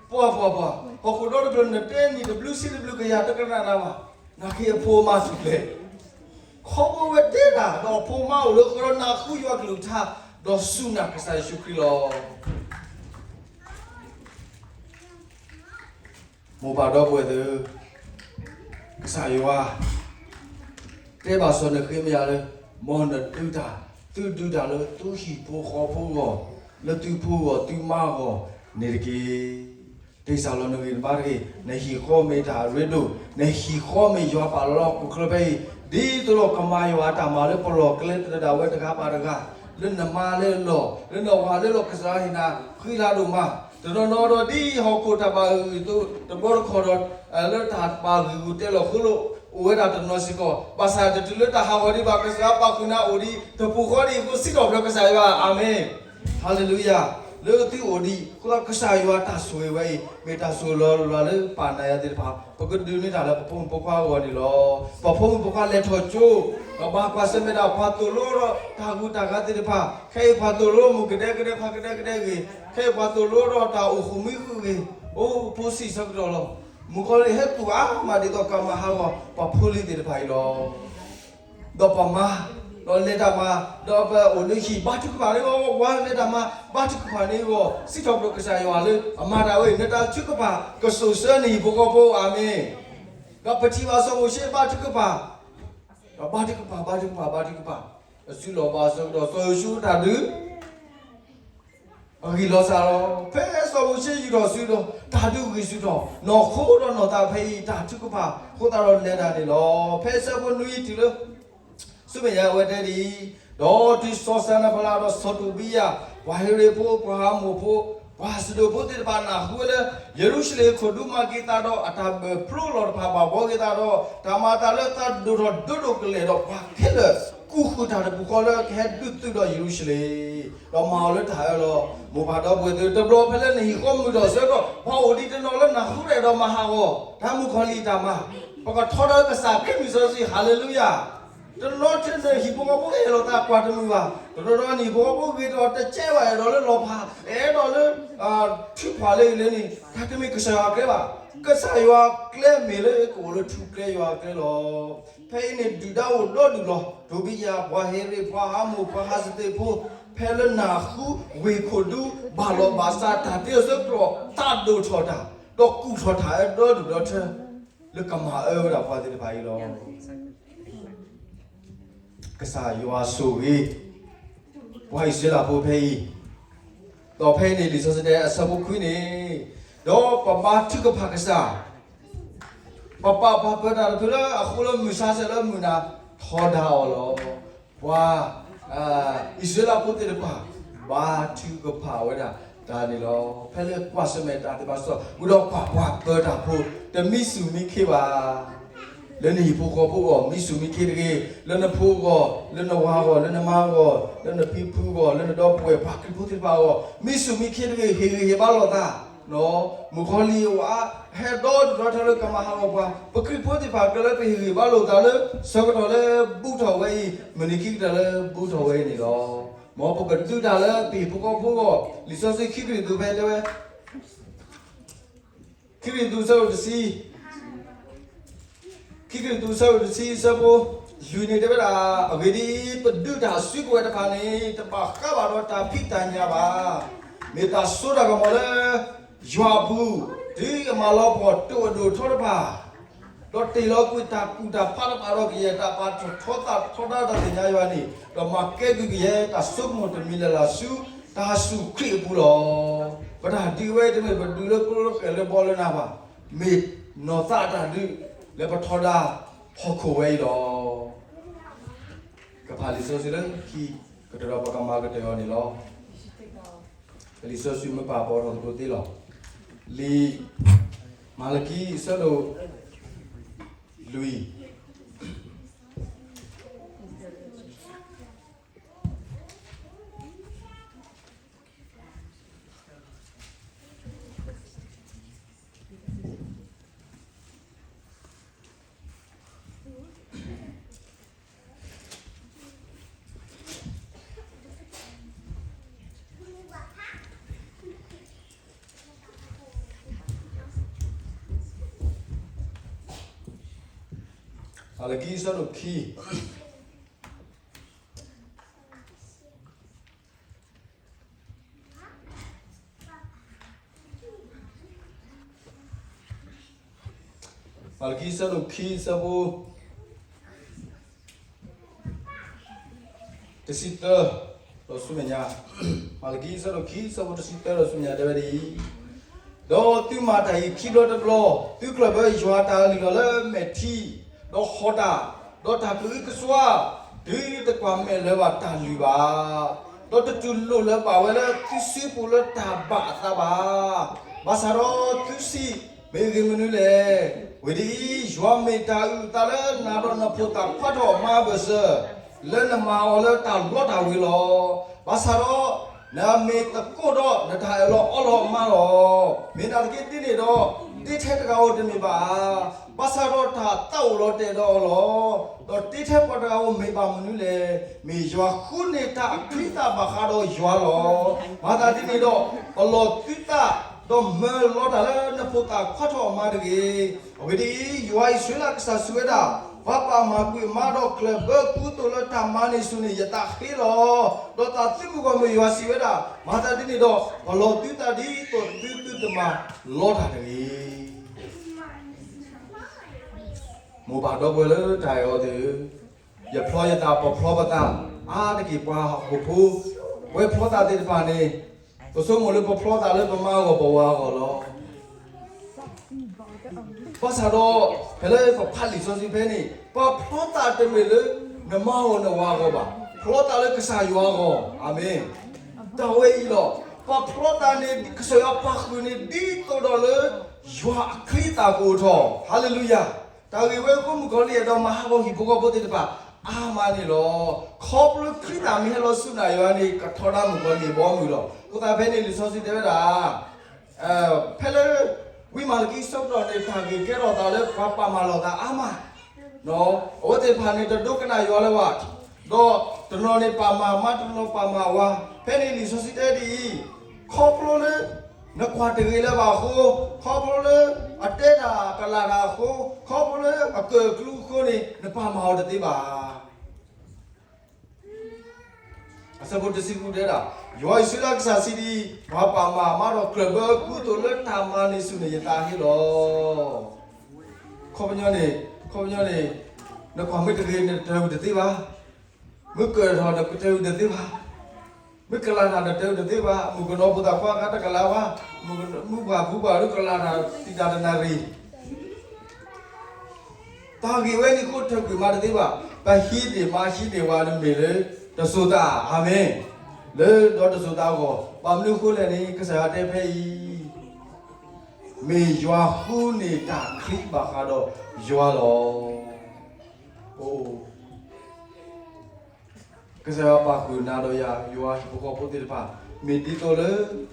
ပှၤပှၤပှၤ, ဟီၣ်ခိၣ်ဒီတဖျၢၣ် နတဲနံၣ်တဘျုးဆံတဘျုးကယၤ တကနၣ်နၤဘၣ်, နာ်က့အဖိအမါထူၣ်ဖျဲး, ခီဖျိဝဲတဲတၢ် ဒီးအဖိအမါအိၣ်လၢဃီဒီးနၢ်ဟူယွၤကလုၢ်ကထါ, ဒီးစူၢ်နာ်ကစၢ်ယ့ၣ်ၡူးခရံာ်လီၤ. မိၢ်ပၢ်ဒီပုၢ်ဝဲၢ်သ့ၣ်ဧၢ, ကစၢ်ယွၤ တဲဘၣ်စီၤနဃ့မယၤလၢ မ်နဒုးတၢ်, သုဒုးတၢ်လၢသုဟံၣ်ဖိဃီဖိအဂီၢ်, လၢသုဖိအဂီၢ်သုမါအဂီၢ်န့ၣ်တက့ၢ်. တ့ၢ်စၢ်လီၤနဂံၢ်နဘါတဂ့ၤ, နဟံၣ်ဃီမ့ၢ်တၢ်အရ့ဒိၣ်, နဟံၣ်ဃီမ့ၢ်ယွၤပာ်လီၤလၢဟီၣ်ခိၣ်ချၢဖဲအံၤ, ဒ်သိးဒီးကမၤယွၤအတၢ်မၤလၢပလီၢ်ကျဲသတးဒၣ်ဝဲတဂၤဘၣ်တဂၤ, လၢနမါလၢအလီၢ်, လၢနဝၤလၢအလီၢ် ကစၢ်ယွၤဟ့ၣ်နၤဃံလၤဒိၣ်မး, တနီၤနီၤဒီးဒ်ဟီၣ်ခိၣ်တၢ်ဘၣ်ဂ့ၢ်ဂူာ်သိး တဘျီတခီၣ်ဒီး လၢတၢ်ဘၣ်ဂ့ၢ်ဂူာ်တဲလီၤဃိလိၣ် အိၣ်ဝဲဒၣ်တနီၤစ့ၢ်ကီး, ဘၣ်ဆၣ်တတုၤလၢတၢ်ဟးဂီၤဒံးဘၣ် ကစၢ်ယွၤပာ်ဃုာ်နၤအိၣ်ဒံးတပူၤဃီဒံးအဃိ စံးထီၣ်ပတြၢၤကစၢ်ယွၤ, အၤမ့ၣ်. ဟါလ့လူယၤ, လၢသုအိၣ်ဒံးအဃိ ကစၢ်ယွၤတၢ်ဆိၣ်ဂ့ၤဝဲအံၤ မ့ၢ်တၢ်ဆိၣ်ဂ့ၤလီၤလီၤလၢပၢ်နၤယၤသ့ၣ်တဖၣ်, ပကဒုးန့ၢ်တၢ်လၢပဖိမုၣ်ဖိခွါအဂီၢ်န့ၣ်လီၤ. ပဖိမုၣ်ဖိခွါလဲၤထီၣ်ကၠိ, ဒီးဘၣ်ကွၢ်ဆၢၣ်မဲာ်ဒၣ်ပှၤသိၣ်လိဒီးတၢ်ဂုၤတၢ်ဂၤသ့ၣ်တဖၣ်, ခဲအံၤပှၤသိၣ်လိမုၣ်ကဒဲကဒဲခွါကဒဲကဒဲဂ့ၤ, ခဲအံၤပှၤသိၣ်လိဒီးတၢ်အိၣ်ဃုာ်မှံဃုာ်ဂ့ၤ, အိၣ်ဖိဆံးဆၢကတီၢ်လီၤ. မုၣ်ကီၤလံၢ်ဟဲကူၣ်အါမးဒ်သိးကမၤဟးဂီၤပှၤဖိလံၤသ့ၣ်တဖၣ်အံၤလီၤ. ဒီးပှၤမါ, ဒီးလဲၤတၢ်မၤ, ဒီးပအိၣ်လၢဟံၣ်ဘါထုကဖၣ်န့ၢ်အဂီၢ်, ဝၤလဲၤတၢ်မၤဘါထုကဖၣ်န့ၢ်အဂီၢ်, စံးထီၣ်ပတြၢၤကစၢ်ယွၤလၢအမၤတၢ်ဝဲအံၤ နတၢ်ထုကဖၣ်ကစိာ်ဆှၢနဟံၣ်ဖိဃီဖိ, အၤမ့ၣ်. ဒီးပထံၣ်ဘၣ်စီၤမိၤၡ့ဘါထုကဖၣ်, ဒီးဘါထုကဖၣ် ဘါထုကဖၣ် ဘါထုကဖၣ်, အစုလီၢ်ဘၣ်အဆၢကတီၢ် စီၤယိၤၡူတၢ်ဒုး အဂံၢ်လီၤစၢ်လီၤ. ဖဲစီၤမိၤၡ့ယူာ်ထီၣ်စုဒီး တၢ်ဒုးဂံၢ်ဆူၣ်ထီၣ်, နီၢ်ခိဒီးနီၢ်သးဖဲအံၤ တၢ်ထုကဖၣ်အဃိသတးဒီးလဲၤတၢ်န့ၣ်လီၤ. ဖဲဆၢဖိနွံတုၤလၢ ဆူမဲာ်ညါအဝဲတဲဒ်အံၤ, ဒီးတုၤစီၤစၤနဘလးဒီးစီၤတိၤဘံယၤ, ပှၤဟ့းရ့းဖိ, ပှၤအၤမိၣ်ဖိ, ပှၤစဒိၣ်ဖိသ့ၣ်တဖၣ်နၢ်ဟူဝဲလၢ ယရူၤၡလ့ၣ်ခိၣ်ဒူမၤက့ၤသးဒီးအတၢ်ဘၢၣ်ဖျိလီၤတဖၣ်ဘၣ်ဘှီက့ၤသးဒီး တၢ်မၤအသးလၢသးဒိၣ်ထီၣ်ဒိၣ်ဒိၣ်ကလဲာ်ဒီး ပှၤခဲလၢာ်ကူၣ်ဃုာ်တၢ်တပူၤဃီလၢကဟဲဒုးသုးဒီးယရူၤၡလ့ၣ်, ဒီးမၤအီၤလၢတၢ်အၢလီၤ. မိၢ်ပၢ်ဒီပုၢ်ဝဲၢ်သ့ၣ်ဧၢ, တဘျီဖဲလၢနဟံၣ်ဃီမုာ်ထီၣ်အဆၢကတီၢ် ပှၤအိၣ်ဒံးတနီၤလၢနၢ်ဟူရဲၣ်ဒီးမၤဟးဂီၤ တၢ်မုၣ်ကီၤလံၢ်အတၢ်မၤ, ပကထီဒါကစၢ်ခရံာ်မုၢ်စီဆှံ, ဟၤလ့လူယၤ တနီၤနီၤထဲနဟံၣ်ဖိဃီဖိအဲၣ်လီၤသးကွၢ်တမုာ်ဘၣ်, တနီၤနီၤနဟံၣ်ဖိဃီဖိဂ့ၤထီၣ်တကဲဘၣ်, အဲၣ်ဒိးလၢလီၤဖး, အဲၣ်ဒိးလၢ ထုးဖးလၢအံၤလၢန့ၣ် တၢ်တမ့ၢ်ကစၢ်ယွၤအကျဲဘၣ်. ကစၢ်ယွၤအကျဲမ့ၢ်လၢကအိၣ်လၢထူကျဲယွၤအကျဲလီၤ. ဖဲအံၤန့ၣ်ဒုၣ်ဒါအိၣ်ဒီဒူၣ်လီၤ. တိၤဘံယၤ, ပှၤဟ့းရ့း, ပှၤအၤမိၣ်, ပှၤဟးစသ့ၣ်ဖိ, ဖဲလၢနၢ်ဟူဝ့ၢ်ခိၣ်ဒူ ဘၣ်လီၤဘၣ်စးတၢ်တ့အဆၢကတီၢ် သးဒိၣ်ထီၣ်တၢ် ဒီးကူၣ်ထီၣ်တၢ်အၢဒီဒူၣ်ဒီထၢ လၢကမၤအၢဝဲဒၣ်ပှၤသ့ၣ်တဖၣ်အံၤလီၤ. ကစၢ်ယွၤဆိၣ်ဂ့ၤ ပှၤအံၣ်စရ့လးဖိဖဲအံၤ, ဒီးဖဲအံၤန့ၣ် လံာ်စီဆှံတဲအဆၢဖိခွံန့ၣ်, ဒီးပဘါထုကဖၣ်ကစၢ်, ပပာ်ပှၤပၢၤတၢ်တဖုလၢအဃိလၢမုၢ်ဆါဆဲးလၢမုၢ်နၤထီဒါအီၤလီၤ. ပှၤ အံၣ်စရ့လးဖိသ့ၣ်တဖၣ် ဘါထုကဖၣ်ဝဲဒၣ်တၢ်န့ၣ်လီၤ. ဖဲလၢကွၢ်ဆၢၣ်မဲာ်တၢ်သ့ၣ်တဖၣ်စ့ၢ်ကီး ဝံၤဒီးကွၢ်ပှၤပၢၤတၢ်ဖိ တမံဆူၣ်မံခ့ဘၣ် လၢနဟံၣ်ဖိဃီဖိအဂီၢ် မံဆူၣ်မံခ့တဂ့ၤ, လၢနဖိအဂီၢ်, လၢနဝၤအဂီၢ်, လၢနမါအဂီၢ်, လၢနဖံဖုအဂီၢ်, လၢနဒီပုၢ်ဝဲၢ်ပှၤခရံာ်ဖိသ့ၣ်တဖၣ်အဂီၢ် မံဆူၣ်မံခ့တဂ့ၤ, ဟ့ၣ်ဂံၢ်ဟ့ၣ်ဘါလိာ်သး, မုၣ်ကီၤလံၢ်အဝၤ ဟဲဒီဒူၣ်ဒီထၢလၢကမၤဟးဂီၤပှၤ, ပခရံာ်ဖိသ့ၣ်တဖၣ်ကြၢးလၢပဟ့ၣ်ဂံၢ်ဟ့ၣ်ဘါလိာ်သးလၢ ဆၢကတီၢ်လၢဘူးထီၣ်ဝဲအံၤ, မုၢ်နံၤခံကတၢၢ်လၢဘူးထီၣ်ဝဲအံၤန့ၣ်လီၤ. မ်ပကဒုးတၢ်လၢပဟံၣ်ဖိဃီဖိအဂီၢ်, လံာ်စီဆှံခံကရံၣ်သူးဖဲတဲဝဲ ခံကရံၣ်သူးဆၢဒိၣ်တဆံ, ခံကရံၣ်သူးဆၢဒိၣ်တဆံဆၢဖိလွံၢ်န့ၣ်တဲဝဲဒၣ်, အဂ့ၢ်ဒ်အံၤ, ပဒုးတၢ်စုကဝဲၤတဖၣ်န့ၣ် တဘၣ်ဃးဘၣ်ဒီးတၢ်ဖံးတၢ်ညၣ်ဘၣ်. မ့ၢ်တၢ်စိတၢ်ကမီၤလၢ ယွၤအပူၤ, တုၤအမၤလီၤပှီၢ်တိၢ်အဒိၣ်ထီတဖၣ် ဒီးတ့ၢ်လီၤကွံာ်တၢ်ကူၣ်တၢ်ဖးတဖၣ်ဒီးကယဲၢ်တၢ်ပာ်ထီၣ်ထီသးထီဒါတၢ်သ့ၣ်ညါယွၤန့ၣ်, ဒီးမၤကဲကုၢ်ကယဲၢ်တၢ်ဆိကမိၣ်တမံၤလၢ်လၢ်ဆူ တၢ်စူၢ်ခရံာ်အပူၤလီၤ. ပတၢ်ဒုးဝဲတမ့ၢ်ပဒုးလၢကျိလၢဃဲၤလၢဘီလၢနၤဘၣ်, မ့ၢ်နီၢ်သးအတၢ်ဒုး လၢပထီဒါဟီၣ်ခိၣ်ဝဲအံၤလီၤ. ကဖးလံာ်စီဆှံလၢခံ ကတၢၢ်ဒီးပကမၤကတၢၢ်အီၤန့ၣ်လီၤ. လံာ်စီဆှံမ့ၢ်ပာ်ပီၤထီၣ်သကိးသ့လီၤ. လံာ်မၤလကံအဆၢဒိၣ် လွံၢ်, မၤလကံအဆၢဒိၣ်ခံ မၤလကံအဆၢဒိၣ်ခံအဆၢဖိ တဆံသၢ ဒီးဆူမဲာ်ညါ, မၤလကံအဆၢဒိၣ်ခံအဆၢဖိတဆံသၢဒီးဆူမဲာ်ညါတဲဝဲဒ်အံၤ, ဒီးသုမၤတၢ်အံၤခံဘျီတဘျီ, သုကြၢးဘၢယွၤတၢ်အလုၢ်အလၢ်လၢမဲာ်ထံ, ဒီးဟီၣ်တၢ်, ဒီးတၢ်ကအုကစွါ, တုၤတကွၢ်မဲာ်လၢၤဘၣ်တၢ်လုၢ်ဘၣ်, ဒီးတတူၢ်လိာ်လၢၤဘၣ်ဝဲလၢသုစုပူၤလၢတၢ်ဘၣ်အသးဘၣ်. ဘၣ်ဆၣ်ဒီးသုစံး, မ့ၢ်ဂ့ၢ်မနုၤလဲၣ်. ဝံၤဒ်အံၤ, ယွၤမ့ၢ်တၢ်အုၣ်အသးလၢနၤဒီးနဖိသၣ်ခွါထီၣ်အမါအဘၢၣ်စၢၤ, လၢနမၤအီၤလၢတၢ်လီတၢ်ဝ့ၤလီၤ. ဘၣ်ဆၣ်ဒီး နမ့ၢ်သကိးဒီးနတၢ်အၢၣ်လီၤအီလီၤအမါလီၤ. မ့ၢ်နာ်သက့ဒ်န့ၣ်ဒီး, တ့ထဲတဂၤဧိၤတမ့ၢ်ဘၣ်ဧါ. ဘၣ်ဆၣ်ဒီးတၢ်သးအိၣ်လီၤတဲာ်ဒီးအီၤလီၤ. ဒီးတ့ထဲပှၤတဂၤဧိၤမ့ၢ်ဘၣ်မနုၤလဲၣ်. မ့ၢ်ယွၤဃုန့ၢ်တၢ်အချံအသၣ်ဘၣ်ဃးဒီးယွၤလီၤ. မၤသးဒ်န့ၣ်ဒီး, ပလီၢ်သုသး, ဒီးမၢလီၤတၢ်လၢနဖိသၣ်ခွါထီၣ်အမါတဂ့ၤ. အဂ့ၢ်ဒ်အံၤ, ယွၤအံၣ်စရ့လးကစၢ်စံးဝဲဒၣ်, ပှၤပာ်မၤကွံာ်အမါဒီးကျၢၢ်ဘၢကူသိးလၢတၢ်မၤန့ၣ်ဆူၣ်န့ၣ် ယသးဃ့လီၤ. ဒီးသးသုမုၢ်ဂီၢ်မုၢ်ယွၤစံးဝဲဒၣ်, မၤသးဒ်န့ၣ်ဒီး, ပလီၢ်သုသးဒ်သိးသုသုတမၤလီၤတၢ်တဂ့ၤ. မိၢ်ပၢ်ဒီပုၢ်ဝဲၢ်လၢတၢ်အဲၣ်အီၤသ့ၣ်ဧၢ, ယဖျီယသး ပဖျီပသး အါတက့ၢ်ပှၤဟီၣ်ခိၣ်ဖိ, ပဝဲဖျီသးသ့ၣ်တဖၣ်န့ၣ် ပဆိကမိၣ်လၢပဖျီသးလၢပမါအဂီၢ်ပဝၤအဂီၢ်လီၤ. ဘၣ်ဆၣ်ဒီး ဖဲလၢပဖးလံာ်စီဆှံဖဲန့ၣ် ပဖျီသးတမ့ၢ်လၢ နမါအဂီၢ်နဝၤအဂီၢ်ဘၣ်, ဖျီသးလၢကစၢ်ယွၤအဂီၢ်, အၤမ့ၣ်. တၢ်ဝဲအံၤလီၤ, ပဖျီသးန့ၣ် ကစၢ်ယွၤပာ်ဃုာ်န့ၣ် ဒ်သိးဒီးလၢ ယွၤအချံအသၣ်ကအိၣ်ထီၣ်, ဟါလ့လူယၤ. တၢ်ဂ့ၢ်ဝဲအဃိ မုၣ်ကီၤလံၢ်အဲၣ်ဒိးမၤဟးဂီၤဟံၣ်ဖိဃီဖိသ့ၣ်တဖၣ် အါမးန့ၣ်လီၤ. ခီဖျိချံသၣ်မ့ၢ်ဟဲလီၤဆူနၤယၤန့ၣ် ကထီဒါမုၣ်ကီၤလံၢ်အဘီအမုၢ်လီၤ. အဃိသတးဖဲန့ၣ် လံာ်စီဆှံတဲဝဲဒၣ် ဖဲလၢ ဝံမၤလကံဆၢကတီၢ်န့ၣ် တၢ်ဂ့ၢ်ကဲထီၣ်သးလၢပှၤပာ်မၤလီၤသးအါမး, အဝဲသ့ၣ်တဖၣ်န့ၣ် တဒိကနၣ်ယွၤလၢၤဘၣ်, ဒီးတနီၤန့ၣ် ပာ်မၤမါ တနီၤပာ်မၤဝၤ, ဖဲန့ၣ်လံာ်စီဆှံတဲဒ်အံၤ, ခီဖျိလၢ နကွၢ်တဂ့ၤလၢၤဘၣ်အဃိ, ခီဖျိလၢ အတဲတၢ်ကလၤတၢ်အဃိ, ခီဖျိလၢအကၢၣ်အကျူအဃိန့ၣ် နပာ်မၤအီၤတသ့ဘၣ်. အဆၢဖိတဆံဃုတဲဒၣ်, ယွၤအံၤဆှၢလၢကစၢ်စံးဒ်အံၤ, ပှၤပာ်မၤမါဒီးကြၢးဘၢအကုသိၣ်လၢတၢ်မၤန့ၢ်ဆူၣ်န့ၢ်ယသးအဟ့လီၤ. ခီပညီန့ၣ်, ခီပညီန့ၣ်, နကွၢ်မ့ၢ်တဂ့ၤန့ၣ် နတၢ်အုၣ်တသ့ဘၣ်. မ့ၢ်ကၢၣ်ထီၣ်နတၢ်အုၣ်တသ့ဘၣ်. မ့ၢ်ကလၤတၢ်နတၢ်အုၣ်တသ့ဘၣ်. မုၣ်ကနီၤဖိသၣ်ခွါအခါတကလၤဘၣ်. မုၣ်ကနီၤမုၣ်ပှၢ်ပူၤပှၢ်လၢကလၤတၢ်တံာ်တာ်တနၣ်ရံၣ် တၢ်ဂ့ၢ်ဝဲန့ၣ်အဃိ တၢ်ကွံာ်မးတသ့ဘၣ်. ပဟံးန့ၢ်မါဟံးန့ၢ်ဝၤန့ၣ်မ့ၢ်လၢ တစိၤသး, အၤမ့ၣ်, လၢဒီးတစိၤသးအဂီၢ်, ဘၣ်မနုၤအဃိလဲၣ်န့ၣ် ကစၢ်ယွၤတဲဖဲအံၤ, မ့ၢ်ယွၤဃုန့ၢ်တၢ်ချံဘၣ်ဃးဒီးယွၤလီၤ. အိ, ကစၢ်ယွၤပာ်ဃုာ်နၤဒီးယၤ ယွၤဟံၣ်ဖိဃီဖိသ့ၣ်တဖၣ်, မ့ၢ်ဒ်သိးလၢ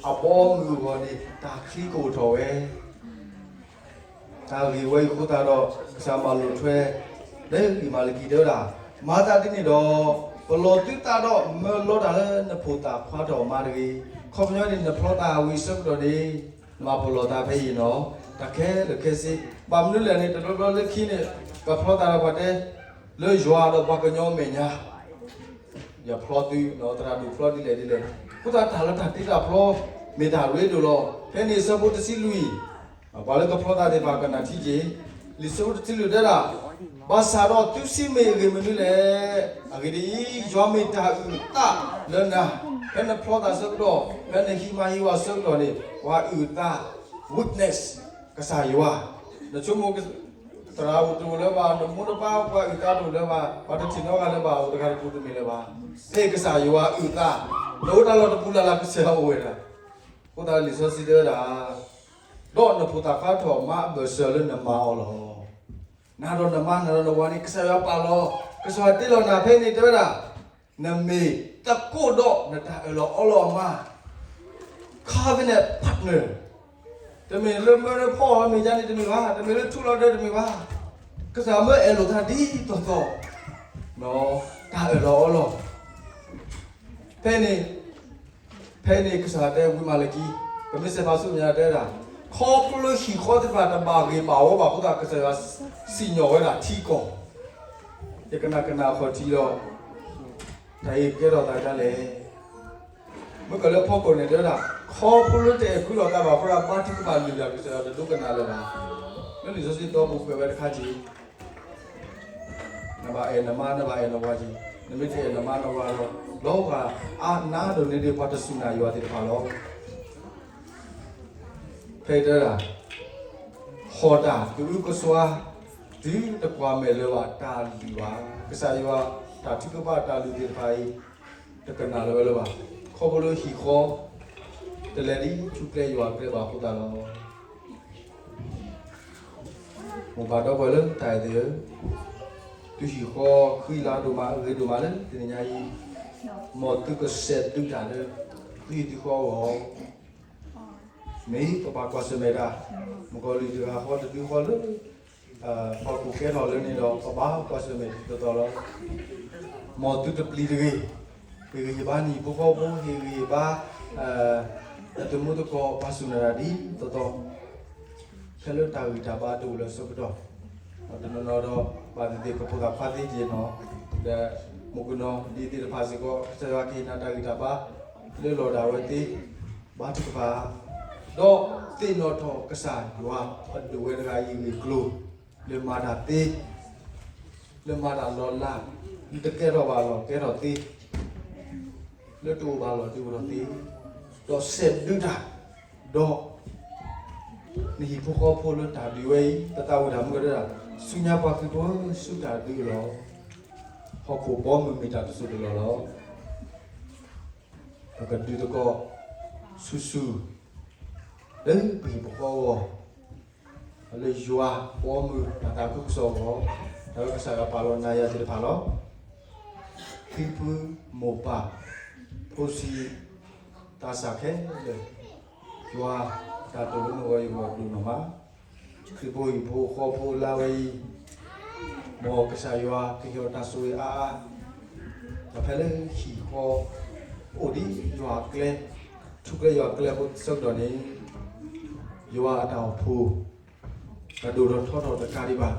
အဘီအမုၢ်အဂီၢ်န့ၣ် တၢ်ချံကအိၣ်ထီၣ်ဝဲ တၢ်ဂ့ၢ်ဝဲအံၤအဃိသတးဒီး ကစၢ်မၤလိာ်ထွဲ လၢဝံမၤလကံတဲဝဲဒၣ်, မၤသးဒ်န့ၣ်ဒီး ပလီၢ်သုသးဒီး မၢလီတၢ်လၢနဖိသၣ်ခွါထီၣ်မါတဂ့ၤ. ခီပညီန့ၣ် နဖျီသးဝံၤအဆၢကတီၢ်န့ၣ် မၤပလီၢ်သးဖဲအံၤနီၤ, တၢ်ခဲလၢာ်ခဲဆ့. ဘၣ်မနုၤလဲၣ်န့ၣ် တဘျီဘျီလၢခံန့ၣ် ပဖျီသးဒီးပှၤတဲ လၢယွၤဒီးပှၤကညီအမဲာ်ညါ ယဖျီသု, သရၣ်ဒိၣ်ဖျီဒ်လဲၣ်ဒ်လဲၣ်. အဃိသတးတၢ်လၢတၢ်တ့တၢ်ဖျီ မ့ၢ်တၢ်ရ့ဒိၣ်လီၤ. ဖဲန့ၣ်အဆၢဖိတဆံလွံၢ်, ပှၤလၢကဖျီသးသ့ၣ်တဖၣ်ကနၣ်ထံက့ၤ, လံာ်ဆၢဖိတဆံလွံၢ်တဲဒၣ်, ဘၣ်ဆၣ်ဒီးသုစံးမ့ၢ်အဂ့ၢ်မနုၤလဲၣ်. အဂ့ၢ်ဒ်အံၤ, ယွၤမ့ၢ်တၢ်အုၣ်အသးလၢနၤ, ဖဲနဖျီသးဆၢကတီၢ်, ဖဲနဟံးမါဟံးဝၤဆၢကတီၢ်န့ၣ် ပှၤအုၣ်အသး, witness, ကစၢ်ယွၤ, နဆိကမိၣ် သရၣ်အိၣ်တအိၣ်လၢၤဘၣ်, နမိၢ်နပၢ်ပှၤအုၣ်အသးတအိၣ်လၢၤဘၣ်, ပှၤတထံၣ်နီတဂၤလၢၤဘၣ်, အိၣ်တဂၤတပူၤတမ့ၢ်လၢၤဘၣ်, မ့ၢ်ကစၢ်ယွၤအုၣ်အသး, နအိၣ်တၢ်လီၢ်တပူၤလၢ်လၢ် ကစၢ်ယွၤအိၣ်ဝဲဒၣ်. အဃိသတးလံာ်စီဆှံတဲဝဲဒၣ်, ဒီးနဖိသၣ်ခွါထီၣ်မါအဘၢၣ်စၢၤလၢနမၤအီၤလီၤ. နၤဒီးနမါ နၤဒီးနဝၤန့ၣ် ကစၢ်ယွၤပာ်လီၤ, ကစၢ်ယွၤတ့လီၤနၤဖဲန့ၣ်တဲဝဲဒၣ်, နမ့ၢ်သကိးဒီးနတၢ်အၢၣ်လီၤအီလီၤအမါ covenant partner, တမ့ၢ်လၢမၢလၢဖီအီၤလီၤမ့ၢ်ယါန့ၣ်တမ့ၢ်ဘၣ်, တမ့ၢ်လၢထူလီၤဒၢတမ့ၢ်ဘၣ်, ကစၢ်မၢအဲၣ်လိာ်သးဒ်သိးသိး, တၢ်အၢၣ်လီၤအီလီၤ. ဖဲန့ၣ်, ဖဲန့ၣ်ကစၢ်တဲဝံမၤလကံ, ပမ့ၢ်စဲးဖးဆူမဲာ်ညါတဲဒၣ်, ခီဖျိလၢဟံၣ်ဃီသ့ၣ်တဖၣ်တဘၣ်ဂ့ၤဘၣ်ဝီဘၣ်အဃိသတး ကစၢ်ယွၤစံၣ်ညီၣ်ဝဲဒၣ်ထံကီၢ်, ယကနၣ်ကနၣ်အခီၣ်ထံးဒီး, တၢ်အံၤကဲထီၣ်သးဒ်လဲၣ်. မ့ၢ်ကလၢဖီခိၣ်န့ၣ်တဲဝဲဒၣ်, ခီဖျိလၢတအဲၣ်ကွံလိာ်သးဘၣ်အဃိဒီး ဘါထုကဖၣ်လုၢ်လၢ် ကစၢ်ယွၤတဒိကနၣ်လၢၤဘၣ်. လၢလံာ်စီဆှံတီပူၤကွဲးဝဲတခါက့ၤ နဘၣ်အဲၣ်နမါ နဘၣ်အဲၣ်နဝၤက့ၤ, နမ့ၢ်တအဲၣ်နမါနဝၤဒီး လီၤဂာ်အါနါဒိၣ်န့ၣ်ဒီး ပှၤတစူၢ်နာ်ယွၤသ့ၣ်တဖၣ်လီၤ. ဖဲတဲဒၣ်, ဟီၣ်တၢ်ကအုကစွါ တုၤတကွၢ်မဲာ်လၢၤဘၣ်တၢ်လုၢ်ဘၣ်. ကစၢ်ယွၤတၢ်ထုကဖၣ်တၢ်လုၢ်သ့ၣ်တဖၣ်အံၤ တကနၣ်လၢၤဝဲလၢၤဘၣ်. ခီဖျိလၢဟံၣ်ဃီ တလဲၤဒ်ထူကျဲယွၤကျဲဘၣ်အဃိသတးလီၤ. မိၢ်ပၢ်ဒီပုၢ်ဝဲၢ်လၢတၢ်အဲၣ်သ့ၣ်ဧၢ, သုဟံၣ်ဃီဃံလၤဒိၣ်မး အဂ့ၤဒိၣ်မးလၢတနံၤညါအံၤ, မ်သုကစဲးသုတၢ်လၢ သုဟံၣ်သုဃီအဂီၢ်, မ့ၢ်ပဘၣ်ကွၢ်ဆၢၣ်မဲာ်တၢ်, မုၣ်ကီၤလံၢ်တဂၤဃီတဒုဃီလၢ ဟီၣ်ခိၣ်ကဲထီၣ်လၢန့ၣ်ဒီး ပဘၣ်ကွၢ်ဆၢၣ်မဲာ်ဒ်သိးသိးလီၤ. မ်သုတပျံၤတဂ့ၤ, ဟ့ၣ်ဂံၢ်ဟ့ၣ်ဘါနဟံၣ်ဖိဃီဖိ, ဟ့ၣ်ဂံၢ်ဟ့ၣ်ဘါ နသမူသကိး ပှၤစူၢ်နာ်တၢ်ဒ်သိးသိး, ဖဲလၢတၢ်ဂံၢ်တၢ်ဘါတအိၣ်လၢၤအဆၢကတီၢ်, တနီၤနီၤဒီး ဘၣ်သ့ၣ်သ့ၣ်ကဖိသၣ်ခွါသ့က့ၤနီၤ, ဒီးမုၣ်ကနီၤဒ်သ့ၣ်တဖၣ်စ့ၢ်ကီး ကစၢ်ယွၤကဟ့ၣ်နၤတၢ်ဂံၢ်တၢ်ဘါ လၢလီၤဒၣ်ဝဲသ့, ဘါထုကဖၣ်, ဒီးသ့ၣ်နီၣ်ထီၣ်ကစၢ်ယွၤအဒိၣ်ဝဲတဂၤအံၤအဂ့ၢ်အကျိၤ, လၢမၤတၢ်သ့, လၢမၤတၢ်လီၤလး, နတကဲထီၣ်ဘၣ်လီၤကဲထီၣ်သ့, လၢတအိၣ်ဘၣ်လီၤတအိၣ်ထီၣ်သ့, ဒီးစဲးဒုးတၢ်, ဒီး နဟံၣ်ဖိဃီဖိလၢတၢ်ဒုးဝဲအံၤ, ပသးဝံၣ်တၢ်မုၢ်ကဒၢတၢ်, ဆူညါပှၤခရံာ်ဖိဆူတၢ်ဒုးလီၤ. ဟီၣ်ခိၣ်ဘီမုၢ်မ့ၢ်တၢ်တစိၢ်တလီၢ်လီၤ. ပကဒုးသကိးဆူၣ်ဆူၣ် လၢပဟံၣ်ပဃီအဂီၢ်, လၢယွၤဘီမုၢ်တၢ်သးခုကစီၣ်အဂီၢ်, တၢ်လၢကစၢ်ယွၤပာ်လီၤနၤယၤသ့ၣ်တဖၣ်လီၤ. ဖံဖုမိၢ်ပၢ် ဖိဆံး သးစၢ်ခဲလၢာ်, ယွၤအတၢ်တိာ်လၢနဂီၢ်အံၤ ပဒိၣ်နီၢ်မး, ခရံာ်ဖိဟံၣ်ဖိဃီဖိလၢဝဲအံၤ, မ်ကစၢ်ယွၤကဟ့ၣ်အီၤတၢ်ဆိၣ်ဂ့ၤအါအါ, ဒီးဖဲလၢဟံၣ်ဃီ အိၣ်ဒံးယွၤအကျဲ, ထူကျဲယွၤအကျဲအဃိသတးဒီးန့ၣ်, ယွၤအတၢ်အိၣ်ဖှိၣ် တဒိၣ်ထီၣ်ထီထီၣ်တကးဒံးဘၣ်.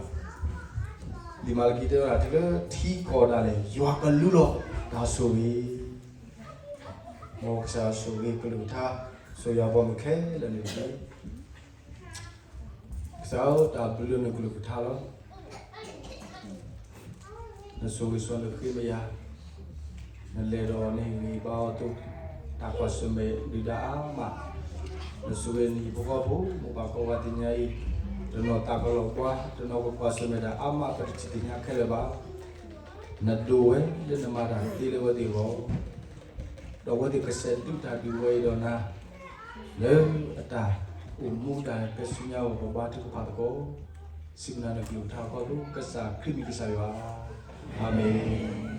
လံာ်မၤလကံတဲဝဲဒၣ် တုၤလၢထံကီၢ်ဒၣ်လဲာ် ယွၤကလူလီၤတၢ်ဆိၣ်ဂ့ၤ, မ်ကစၢ်ယွၤဆိၣ်ဂ့ၤကလုၢ်ကထါ, ဆိၣ်ဂ့ၤယွၤဘီမုၢ်ခဲလၢာ်န့ၣ်တက့ၢ်. ကစၢ်ဧၢ တၢ်ဘျုးလၢနကလုၢ်ကထါလီၤ. နဆိၣ်ဂ့ၤဆိၣ်နဃ့မယၤ, နလဲၤဒီးနဟ့ၣ်ဂံၢ်ဘါအီၤအသိး, တၢ်ကွၢ်ဆၢၣ်မဲာ်ဒုၣ်ဒါအါမး, နဆိၣ်ဂ့ၤနဟံၣ်ဖိဃီဖိ မိၢ်ပၢ်ကိးဂၤသ့ၣ်ညါအံၤ, တနီၤသးကလီၤပှၤ, တနီၤကကွၢ်ဆၢၣ်မဲာ်တၢ်အါမး ပတထံၣ်သ့ၣ်ညါခဲလၢာ်ဘၣ်. နဒိးဝဲလၢနမၤတၢ်သ့လၢအဝဲသ့ၣ်အဂီၢ်, ဒီးအဝဲသ့ၣ်ကစဲးဒုးတၢ်ဒုးဝဲအံၤဒီးနၤ, လၢအတၢ်အိၣ်မူဒၣ်ကဲဆူညါအဂီၢ် ပဘါထုကဖၣ်သကိး, စံးပနၤနကလုၢ်ကထါခီဖျိကစၢ်ခရံာ်မံၤကစၢ်ယွၤ, အၤမ့ၣ်.